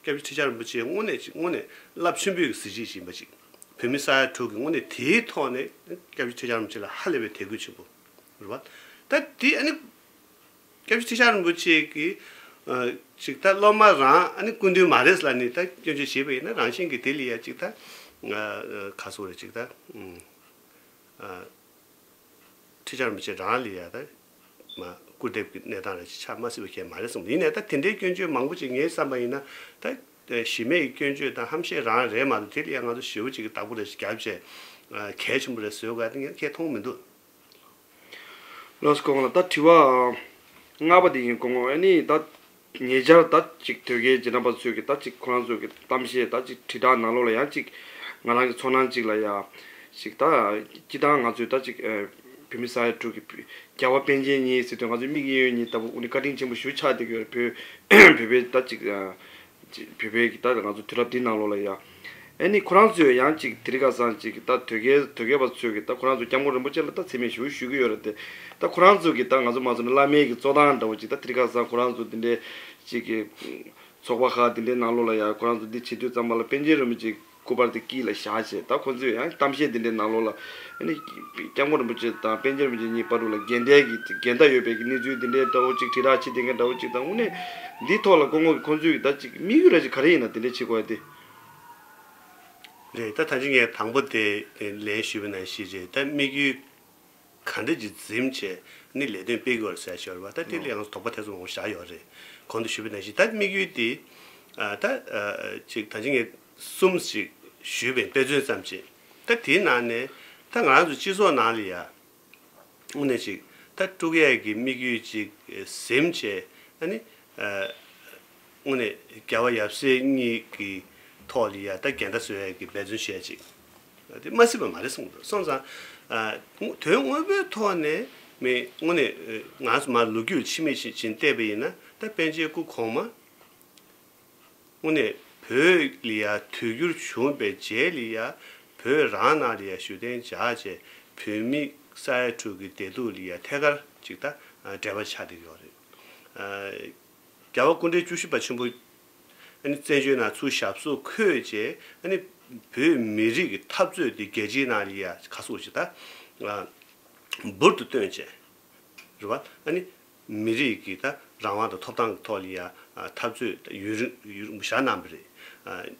སྐྱབས་རྗེ་ཁྲི་བྱང་རིན་པོ་ཆེ་དངོས་གནས་ཅིག་དངོས་གནས་རླབས་ཆེན་པོའི་གི་གཟི་བརྗིད་ཅིག་ཡིན་པ་ཅིག་བོད་མི་ས་ཡ་དྲུག་གི་དངོས་གནས་དེའི་ཐོག་ནས་སྐྱབས་རྗེ་ཁྲི་བྱང་རིན་པོ་ཆེ་ལ་ཧ་ལས་པའི་དད་གུས་ཆེན་པོ་རེད་བ། ད་དེ་ཨ་ནི་སྐྱབས་རྗེ་ཁྲི་བྱང་རིན་པོ་ཆེ་གི་ཨ་ཅིག་ད་སློབ་མ་རང་ཨ་ནི་སྐུ་མདུན་མ་རེད་ལབ་ནས་ད་སྐྱོན་བརྗོད་བྱས་པ་ཡིན་ན་རང་བཞིན་གྱི་དེ་ལ་ཡ་ཅིག་ད་ཨ་ག་སོགས་རེད་ཅིག་ད་ཨ་ཁྲི་བྱང་རིན་པོ་ཆེ་རང་ལ་ཡ་ད་མ་སྐུར་འདེབས་ཀྱི་གནས་སྟངས་ར་ཅིག་ཆགས་མ་སྲིད་པ་གང་ཡང་མ་རེད་བསམ། ཡིན་ནའི་ད་དེ་འདྲའི་སྐྱོན་བརྗོད་མང་པོ་ཅིག་ངའི་བསམ་པ་ཡིན་ན་ད་གཞི་མེད་ཀྱི་སྐྱོན་བརྗོད་དང་ཧམ་བཤད་རང་རེད་མ་གཏོགས་དེ་ལ་ཡ་ང་ཚོ་ཞེ་པོ་ཅིག་གི་བདག་པོ་རེ་ཞིག་རྒྱབ་བྱས་གལ་ཆེན་པོ་རེད་བཟོས་དགོས་དེ་ངས་ཁས་མཐོང་མི་འདུག་ལགས་སོ། སྐུ་ངོ་ལགས། ད་དྲི་བ་ལྔ་པ་དེ་ཡིན། སྐུ་ངོ་ཨ་ནི་ད་ཉེ་ཆར་ད་ཅིག་དོལ་རྒྱལ་རྗེས་འབྲང་པ་ཚོས་ཀྱི་ད་ཅིག་ཁོ་རང་ཚོ་གི་གཏམ་བཤད་ད་ཅིག་དྲིལ་བསྒྲགས་ནང་ལོགས་ལ་ཡང་ཅིག་ང་རང་གི་ཚོར་སྣང་ཅིག་ལ་ཡ་ཅིག་ད་སྤྱིར་བཏང་ང་ཚོས་ད་ཅིག་ཨ་བོད་མི་ས་ཡ་དྲུག་གི་རྒྱལ་བ་པཎ་ཆེན་གཉིས་ཟེར་དུས་ང་ཚོའི་མིག་གཡས་གཡོན་གཉིས་ལྟ་བུ་ཨ་ནི་བཀའ་དྲིན་ཆེན་པོ་ཞེ་པོ་ཆགས་བསྡད་ཀྱི་ཡོད་རེད། བོད་བོད་པའི་ད་ཅིག་ཨ་ཅིག་བོད་པའི་གི་ད་ང་ཚོ་དུས་རབས་འདི་ནང་ལོགས་ལ་ཡ། ཨ་ནི་ཁོ་རང་ཚོས་ཡང་ཅིག་དེ་རིང་ཁ་སང་ཅིག་ད་དོལ་རྒྱལ་དོལ་རྒྱལ་པ་ཚོས་གི་ད་ཁོ་རང་ཚོ་སྐྱབས་མགོན་རིན་པོ་ཆེ་ལ་ད་མཚན་སྨད་ཞུ་ཞུ་གི་ཡོད་རེད་དེ། ད་ཁོ་རང་ཚོ་གི་ད་ང་ཚོ་མ་ཚོ་ནི་བླ་མའི་གི་གཙོ་བཏང་འདྲ་བོ་ཅིག་ད་དེ་རིང་ཁ་སང་ཁོ་རང་ཚོ་དེ་འདྲའི་ཅིག་གི་ཚོགས་པ་ཁག་དེ་འདྲའི་ནང་ལོགས་ལ་ཡང་ཁོ་རང་ཚོ་འདི་བྱེད་དུས་ཙམ་པ་ལ་པཎ་ཆེན་རིན་པོ་ཆེ་སྐུ་པར་དེ་དཀྱིལ་ལ་བཞག་བྱས། ད་ཁོ་ཚོས་ཡང་གཏམ་བཤད་དེ་འདྲའི་ནང་ལོགས་ལ་ཨ་ནི་སྐྱབས་མགོན་རིན་པོ་ཆེ་དང་པཎ་ཆེན་རིན་པོ་ཆེ་གཉིས་བར་དུ་ལ་འགལ་ཟླའི་གི་འགལ་ཟླ་ཡོད་པའི་གི་གནས་ཚུལ་དེ་འདྲའི་འདྲ་བོ་ཅིག་དྲིལ་བསྒྲགས་བྱེད་བསྡད་མཁན་འདྲ་བོ་ཅིག་དང་། དངོས་གནས་འདིའི་ཐོག་ལ་སྐུ་ངོ་གི་ཁོང་ཚོས་གི་ད་ཅིག་དམིགས་ཡུལ་ར་ཅིག་ག་རེ་ཡིན་ན་དེ་འདྲ་བྱེད་དགོས་ཡ་དེ། རེད། ད་ད་ཅི་ངས་དང་པོ་དེ་ལན་ཞུས་པ་ནང་བཞིན་རེད། ད་དམིགས་ཡུལ་ག་འདྲ་ཅིག་འཛིན་བྱས་ནི་ལས་དོན་སྤེལ་དགོས་ཟེར་ཞོར་བ་ད་དེ་ལ་ཡང་དོགས་པ་ཐེ་ཚོམ་མང་པོ་བཞག་ཡོད་རེད། གོང་དུ་ཞུས་པ་ནང་བཞིན་ད་དམིགས་ཡུལ་དེ་ཨ་ད་ཨ་ཅིག་ད་ཅི་ངས་གསུམ་ཞིག་ཞུས་པའི་དཔེ་མཚོན་ཙམ་ཅིག་ད་དེའི་ནང་ནས་ད་ང་རང་ཚོ་སྤྱི་ཚོགས་ནང་ལ་ཡ། དངོས་གནས་ཅིག་ད་དཀྲུག་ཡས་ཀྱི་དམིགས་ཡུལ་ཅིག་ཟིན་བྱས་ཨ་ནི་ཨ་དངོས་གནས་རྒྱལ་བ་ཡབ་སྲས་གཉིས་ཀྱི་ཐོག་ལ་ཡ་ད་འགལ་ཟླ་བཟོ་ཡས་ཀྱི་འབད་བརྩོན་བྱས་ཅིག་དེ་མ་སྲིད་པ་མ་རེད་གསུངས་འདུག་སོང་ཙང་ཨ་དོན་དངོས་པོའི་ཐོག་ནས་མི་དངོས་གནས་ང་ཚོ་མ་ལོ་རྒྱུས་ཕྱི་མིག་ཅིག་ཅིག་བལྟས་པ་ཡིན་ན་ད་པཎ་ཆེན་སྐུ་གོང་མ། དངོས་གནས་བོད་ལ་ཡ་དུས་འགྱུར་བྱུང་བའི་རྗེས་ལ་ཡ་བོད་རང་ནང་ལ་ཡ་བཞུགས་གདན་འཇགས་བྱས་བོད་མི་ས་ཡ་དྲུག་གི་བདེ་སྡུག་ལ་ཡ་ཐད་ཀར་ཅིག་ད་འབྲེལ་བ་ཆགས་བསྡད་ཡོད་རེད། རྒྱལ་བ་སྐུ་ཕྲེང་བཅུ་བཞི་པ་ཆེན་པོ་ ཨ་ནི་བཙན་བྱོལ་ནང་ཚུར་ཞབས་སོར་འཁོད་བྱས། ཨ་ནི་བོད་མི་རིགས་ཀྱི་འཐབ་རྩོད་དེ་རྒྱལ་སྤྱིའི་ནང་ལ་ཡ་ག་ཟེར་ཅིག་ད་འབུར་དུ་བཏོན་བྱས། རེད་བ། ཨ་ནི་མི་རིགས་ཀྱི་ད་རང་དབང་དང་ཐོབ་ཐང་གི་ཐོག་ལ་ཡ་འཐབ་རྩོད་ཡུན་རིང་ཡུན་རིང་པོ་བཞག་གནང་བ་རེད།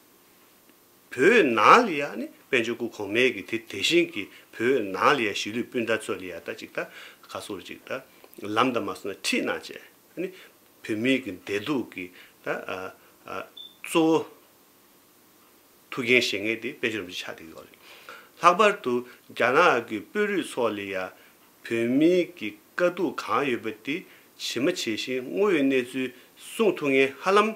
བོད་ནང་ལ་ཡ་ནི་དཔལ་འབྱོར་སྐུ་གོང་མའི་གི་དེ་དེ་བཞིན་གྱི་བོད་ནང་ལ་ཡ་གཞིས་ལུས་སྤུན་ཟླ་ཚོ་ལ་ཡ་ད་ཅིག་ད་ག་ཟེར་ཅིག་ད་ལམ་དང་མ་སོང་ན་ཁྲིད་གནང་བྱས། ཨ་ནི་བོད་མིའི་གི་བདེ་སྡུག་གི་ད་ཨ་ཨ་གཙོ་བོ་ཐུགས་འགན་བཞེས་མཁན་དེ་དཔལ་འབྱོར་རིན་པོ་ཆེ་ཆགས་བསྡད་ཀྱི་ཡོད་རེད། ལྷག་པར་དུ་རྒྱ་ནག་གི་དཔོན་རིགས་ཚོ་ལ་ཡ་བོད་མིའི་གི་དཀའ་སྡུག་གང་ཡོད་པ་དེ་ཇི་མ་ཇི་བཞིན་དངོས་ཡོད་གནས་ཚུལ་གསུང་ཐུབ་མཁན་ཧ་ལམ།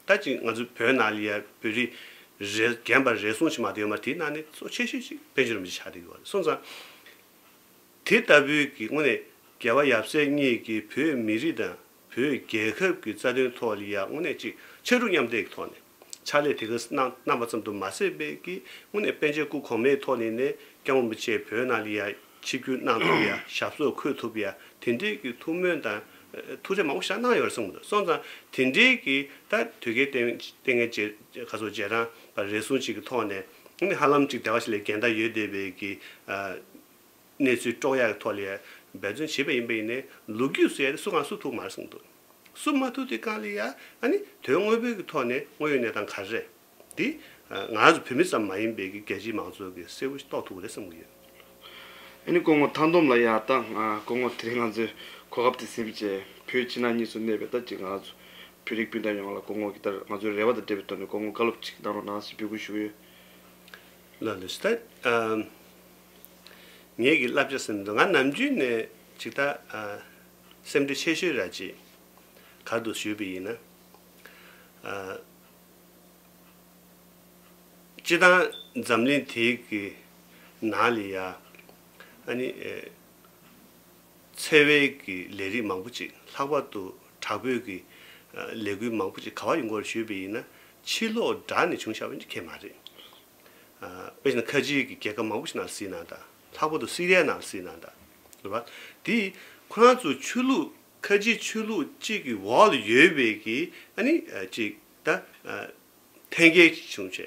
ད་ཅིག་ང་ཚོའི་བོད་ནང་ལ་ཡ་བོད་རིགས་རེ་རྒན་པ་རེ་ཟུང་ཞིག་མ་གཏོགས་ཡོད་མ་རེད། དེའི་ནང་ནས་གཙོ་ཆེ་ཤོས་ཅིག་དཔལ་འབྱོར་རིན་པོ་ཆེ་ཆགས་བསྡད་ཀྱི་ཡོད་རེད། སོང་ཙང་། དེ་ལྟ་བུའི་གི་དངོས་གནས་རྒྱལ་བ་ཡབ་སྲས་གཉིས་ཀྱིས་བོད་མི་རིགས་དང་བོད་རྒྱལ་ཁབ་ཀྱི་རྩ་དོན་ཐོག་ལ་ཡ་དངོས་གནས་ཅིག་ཕྱར་གྲུ་མཉམ་འདེགས་ཀྱི་ཐོག་ནས་ཕྱག་ལས་དེ་ག་གནང་གནང་བ་ཙམ་དུ་མ་ཟད་པའི་གི་དངོས་གནས་པཎ་ཆེན་སྐུ་གོང་མའི་ཐོག་ནས་ནས་སྐྱབས་མགོན་རིན་པོ་ཆེ་བོད་ནང་ལ་ཡ་ཆིབས་བསྒྱུར་གནང་ཐུབ་ཡ། ཞབས་སོར་འཁོད་ཐུབ་ཡ། དེ་འདྲའི་གི་ཐུགས་སྨོན་དང་ཐུགས་རེ་མང་པོ་ཞིག་གནང་ཡོད་རེད་བསམ་གྱི་འདུག་སོང་ཙང་དེ་འདྲའི་གི་ད་དོལ་རྒྱལ་བསྟེན་བསྟེན་མཁན་རྗེ་ཁ་སོ་རྗེས་འབྲང་པ་རེ་ཟུང་ཅིག་གི་ཐོག་ནས་ཧ་ལམ་ཅིག་སྡེ་བ་ཞིག་ལ་འགལ་ཟླ་ཡོད་བསྡད་པའི་གི་གནས་ཚུལ་དཀྲོག་ཡག་གི་ཐོག་ལ་འབད་བརྩོན་བྱས་པ་ཡིན་པ་ཡིན་ནའི་ལོ་རྒྱུས་སུ་ཡ་དེ་སུ་གང་སུ་ཐུག་མ་རེད་བསམ་གྱི་འདུག་སུ་མ་ཐུག་དུས་གང་ལ་ཡ་ཨ་ནི་དོན་དངོས་པོའི་གི་ཐོག་ནས་དངོས་ཡོད་གནས་སྟངས་ག་རེ་རེད། འདི་ང་རང་ཚོ་བོད་མི་ཙམ་མ་ཡིན་པའི་གི་རྒྱལ་སྤྱིའི་མང་ཚོགས་ཀྱིས་གསལ་པོ་ཞིག་རྟོགས་ཐུབ་ཀྱི་རེད་བསམ་གྱི་ཡོད། ཨ་ནི་སྐུ་ངོ་མཐའ་སྡོམ་ལ་ཡ་ད་སྐུ་ངོ་དེ་རིང་ང་ཚོའི་གོ་སྐབས་དེ་ཟིན་བྱས་བོད་ཕྱི་ནང་གཉིས་སུ་གནས་པའི་ད་ཅིག་ང་རང་ཚོ་བོད་རིགས་སྤུན་ཟླ་ཡོངས་ལ་སྐུ་ངོ་གི་ད་ང་ཚོའི་རེ་བ་དང་འབྲེལ་བའི་ཐོག་ནས་སྐུ་ངོ་བཀའ་སློབ་ཅིག་གནང་རོགས་གནང་ཞེས་འབོད་སྐུལ་ཞུ་གི་ཡོད། ལགས་ལགས་སོ། ད་ཨ་ངེད་ཀྱི་བསླབ་བྱ་ཟེར་ན་ང་ནམ་རྒྱུན་ནས་ཅིག་ད་ཨ་སེམས་ཁྲལ་ཆེ་ཤོས་ར་ཅིག་ག་རེ་འདུག་ཞུས་པ་ཡིན་ན། ཨ་སྤྱིར་བཏང་འཛམ་གླིང་དེའི་གི་ནང་ལ་ཡ་ཨ་ནི་ཨེ་འཚེ་བའི་གི་ལས་རིགས་མང་པོ་ཅིག་ལྷག་པར་དུ་དྲག་པོའི་གི་ཨ་ལས་འགུལ་མང་པོ་ཅིག་ག་པར་ཡོང་གི་ཡོད་རེད་ཞུས་པ་ཡིན་ན་ཕྱི་ལོགས་འདྲ་ནས་བྱུང་བཞག་པ་ཡིན་གྱི་མ་རེད། ཨ་དཔེ་བཞག་ན་ཁ་ཆེའི་གི་རྒྱལ་ཁབ་མང་པོ་ཞིག་ནང་ལ་གཟིགས་ན་ད་ལྷག་པར་དུ་སི་རི་ཡ་ནང་ལ་གཟིགས་ན་ད་རེད་བ། དེ་ཁོ་རང་ཚོ་ཆོས་ལུགས་ཁ་ཆེ་ཆོས་ལུགས་གཅིག་གི་འོག་ལ་ཡོད་པའི་གི་ཨ་ནི་ཨ་ཅིག་ད་ཨ་འཐེན་འཁྱེར་བྱུང་བྱས་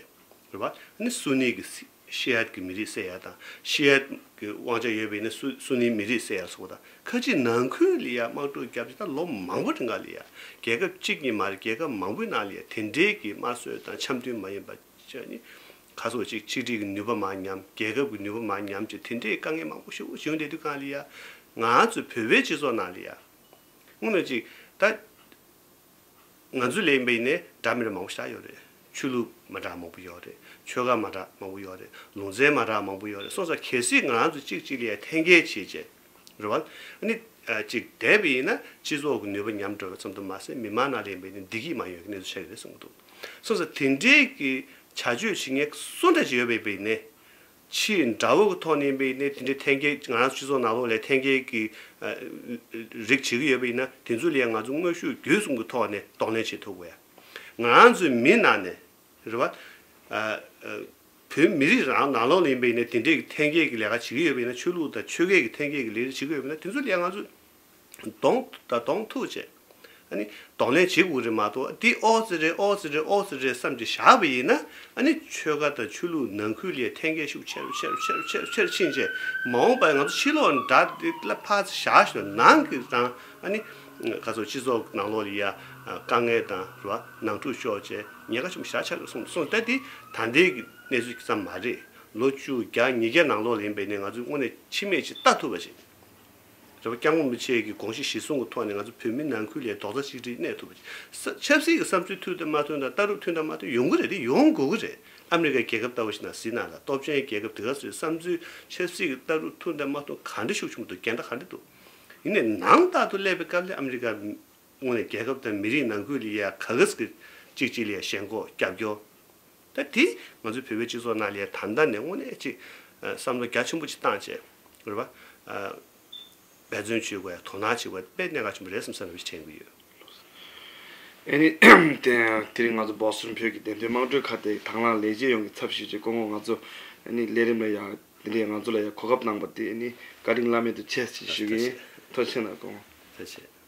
རེད་བ། ཨ་ནི་སུ་ནི་གི་སི་ཤི་ཡ་གི་མི་རིགས་བསད་ཡ་དང་ཤི་ཡ་གི་དབང་ཆ་ཡོད་པའི་ནི་སུ་སུ་ནི་མི་རིགས་བསད་ཡ་སོགས་དང་ཁ་ཆེ་ནང་ཁུལ་ལ་ཡ་དམག་འཁྲུག་བརྒྱབ་ཅིག་ད་ལོ་མང་པོ་རིང་ག་ལ་ཡ་རྒྱལ་ཁབ་གཅིག་གཉིས་མ་རེད་རྒྱལ་ཁབ་མང་པོའི་ནང་ལ་ཡ་དེ་འདྲའི་གི་དམར་གསོད་དང་འཆམ་མཐུན་མ་ཡིན་པ། ཅེས་ནི། ཁ་སོགས་ཅིག་ཆིག་སྒྲིལ་གྱི་ནུས་པ་མར་ཉམས། རྒྱལ་ཁབ་ཀྱི་ནུས་པ་མར་ཉམས་ཅིག་དེ་འདྲའི་དཀའ་ངལ་མང་པོ་ཞེ་པོ་བྱུང་བསྡད་དུས་གང་ལ་ཡ། ང་ཚོ་བོད་པའི་སྤྱི་ཚོགས་ནང་ལ་ཡ། དངོས་གནས་ཅིག་ད། ང་ཚོ་ལས་ཡིན་པ་ཡིན་ནའི་འདྲ་མི་འདྲ་མང་པོ་ཞིག་ཡོད་རེད། ཆོས་ལུགས་མ་འདྲ་མང་པོ་ཡོད་རེད། ཆོལ་ཁ་མ་འདྲ་མང་པོ་ཡོད་རེད། ལུང་ཚན་མ་འདྲ་མང་པོ་ཡོད་རེད། སོང་ཙང་གལ་སྲིད་ང་ཚོ་གཅིག་གཅིག་ལ་ཡ་འཐེན་འཁྱེར་བྱེད་བྱས། རེད་བ། ཨ་ནི། ཨ་ཅིག་བསྡད་པ་ཡིན་ན་སྤྱི་ཚོགས་ཀྱི་ནུས་པ་ཉམས་འགྲོ་བ་ཙམ་དུ་མ་ཟད་མི་མང་ནང་ལ་ཡིན་པ་ཡིན་ན་བདེ་སྐྱིད་མ་ཡོང་གི་གནས་ཚུལ་ཆགས་ཀྱི་རེད་གསུངས་འདུག་སོང་ཙང་དེ་འདྲའི་གི་བྱ་སྤྱོད་བྱེད་མཁན་སུ་འདྲ་ཅིག་ཡོད་པ་ཡིན་ན། ཕྱིའི་དགྲ་བོ་གི་ཐོག་ནས་ཡིན་པ་ཡིན་ན་དེ་འདྲའི་འཐེན་འཁྱེར་ང་རང་ཚོ་སྤྱི་ཚོགས་ནང་ལོགས་ལ་འཐེན་འཁྱེར་གི་ཨ་རིགས་བྱེད་ཀྱི་ཡོད་པ་ཡིན་ན་དེ་ཚོ་ལ་ཡང་ང་ཚོ་དངོས་ཤུགས་བརྒྱུད་གསུམ་གི་ཐོག་ནས་གདོང་ལེན་བྱེད་ཐུབ་དགོས་ཡ། ང་རང་ཚོའི་མི་ནང་ནས། རེད་བ། ཨ་ཨ་བོད་མི་རིགས་རང་ནང་ལོགས་ལ་ཡིན་པ་ཡིན་ན་དེ་འདྲའི་གི་འཐེན་འཁྱེར་གྱི་ལས་ཀ་བྱེད་ཀྱི་ཡོད་པ་ཡིན་ན་ཆོས་ལུགས་དང་ཆོལ་ཁའི་གི་འཐེན་འཁྱེར་གྱི་ལས་རིགས་བྱེད་ཀྱི་ཡོད་པ་ཡིན་ན་དེ་ཚོ་ལ་ང་ཚོ་གདོང་དང་གདོང་ཐུག་བྱས། ཨ་ནི་གདོང་ལེན་བྱེད་དགོས་རེད་མ་གཏོགས་འདི་ཨོ་ཙི་རེད་ཨོ་ཙི་རེད་ཨོ་ཙི་རེད་བསམ་གྱི་བཞག་པ་ཡིན་ན་ཨ་ནི་ཆོལ་ཁ་དང་ཆོས་ལུགས་ནང་ཁུལ་ལ་འཐེན་འཁྱེར་ཤུགས་ཆེ་རུ་ཆེ་རུ་ཆེ་རུ་ཆེ་རུ་ཆེ་རུ་ཕྱིན་བྱས་མ་འོངས་པར་ང་ཚོ་ཕྱི་ལོགས་འདྲ་འདི་ལ་ཕར་ཙམ་བཞག་ཞོར་ནང་གི་རང་ཨ་ནི། ཁ་སོགས་སྤྱི་ཚོགས་ནང་ལོགས་ལ་ཡ་དཀའ་ངལ་དང་རེད་བ་ནང་འཁྲུག་ཤོར་བྱས་ཉེན་ཁ་ཆེན་པོ་ཞེ་དྲག་ཆགས་ཀྱི་སོང་སོང་ད་འདི་ད་ལྟའི་གི་གནས་ཚུལ་ཙམ་མ་རེད། ལོ་བཅུ་བརྒྱ་ཉིས་བརྒྱ་ནང་ལོགས་ལ་ཡིན་པའི་ནས་ང་ཚོས་དངོས་གནས་ཕྱི་མིག་ཅིག་ལྟ་ཐུབ་པ་ཞིག་རེད་བ། སྐྱབས་མགོན་རིན་པོ་ཆེ་གི་དགོངས་གཞི་གཞིར་བཟུང་གི་ཐོག་ནས་ང་ཚོ་བོད་མི་ནང་ཁུལ་ལ་རྡོག་རྩ་གཅིག་སྒྲིལ་གནས་ཐུབ་པ་ཞིག་ས་ཆབ་སྲིད་ཀྱི་བསམ་ཚུལ་མཐུན་དང་མ་མཐུན་དང་ལྟ་གྲུབ་མཐུན་དང་མ་མཐུན་ཡོང་གི་རེད་དེ་ཡོང་དགོས་ཀྱི་རེད། ཨ་མི་རི་ཀའི་རྒྱལ་ཁབ་ལྟ་བུ་ཞིག་ནང་གཟིགས་ན་ལ་སྟོབས་ཆེན་རྒྱལ་ཁབ་དེ་ག་ཚོའི་བསམ་ཚུལ་ཆབ་སྲིད་ཀྱི་ལྟ་གྲུབ་མཐུན་དང་མ་མཐུན་ག་འདྲ་ཤུགས་ཆེན་པོ་འདུག་འགལ་ཟླ་ག་འདྲ་འདུག་ཡིན་ནའི་ནང་ལྟར་དུ་སླེབས་པའི་སྐབས་ལ་ཨ་མི་རི་ཀ་དངོས་གནས་རྒྱལ་ཁབ་དང་མི་རིགས་ནང་ཁུལ་ལ་ཡ་ག་ག་ཟིག་གཅིག་གཅིག་ལ་ཡ་ཞེན་ཁོག་རྒྱབ་སྐྱོར། ད་དེ་ང་ཚོའི་བོད་པའི་སྤྱི་ཚོགས་ནང་ལ་ཡ་ད་ལྟ་ནས་དངོས་གནས་ཅིག་བསམ་བློ་རྒྱ་ཆེན་པོ་ཅིག་བཏང་བྱས་རེད་པ། འབད་བརྩོན་བྱེད་དགོས་ཡ་དོ་སྣང་བྱེད་དགོས་ཡ་དཔེ་གནད་འགག་ཆེན་པོ་རེད་བསམ་བསམ་འདྲ་བ་ཞིག་དྲན་གྱི་ཡོད། ཨ་ནི་དེ་དེ་རིང་ང་ཚོ་བོ་སི་ཊོན་བོད་ཀྱི་བདེན་དོན་དམངས་ཁྲོད་ཁ་བརྡའི་དང་བླངས་ལས་བྱེད་ཡོངས་ཀྱི་ཚབ་ཞུས་བྱས་སྐུ་ངོ་ང་ཚོ་ཨ་ནི་ལས་རིམ་ལ་ཡང་དེ་འདྲའི་ང་ཚོ་ལ་ཡང་གོ་སྐབས་གནང་པ་དེ་ཨ་ནི་བཀའ་དྲིན་བླ་མེད་དུ་ཆེ་ཞེས་ཞུ་གི་ཡིན། ཐུགས་རྗེ་ཆེ་གནང་སྐུ་ངོ་། ཐུགས་རྗེ་ཆེ།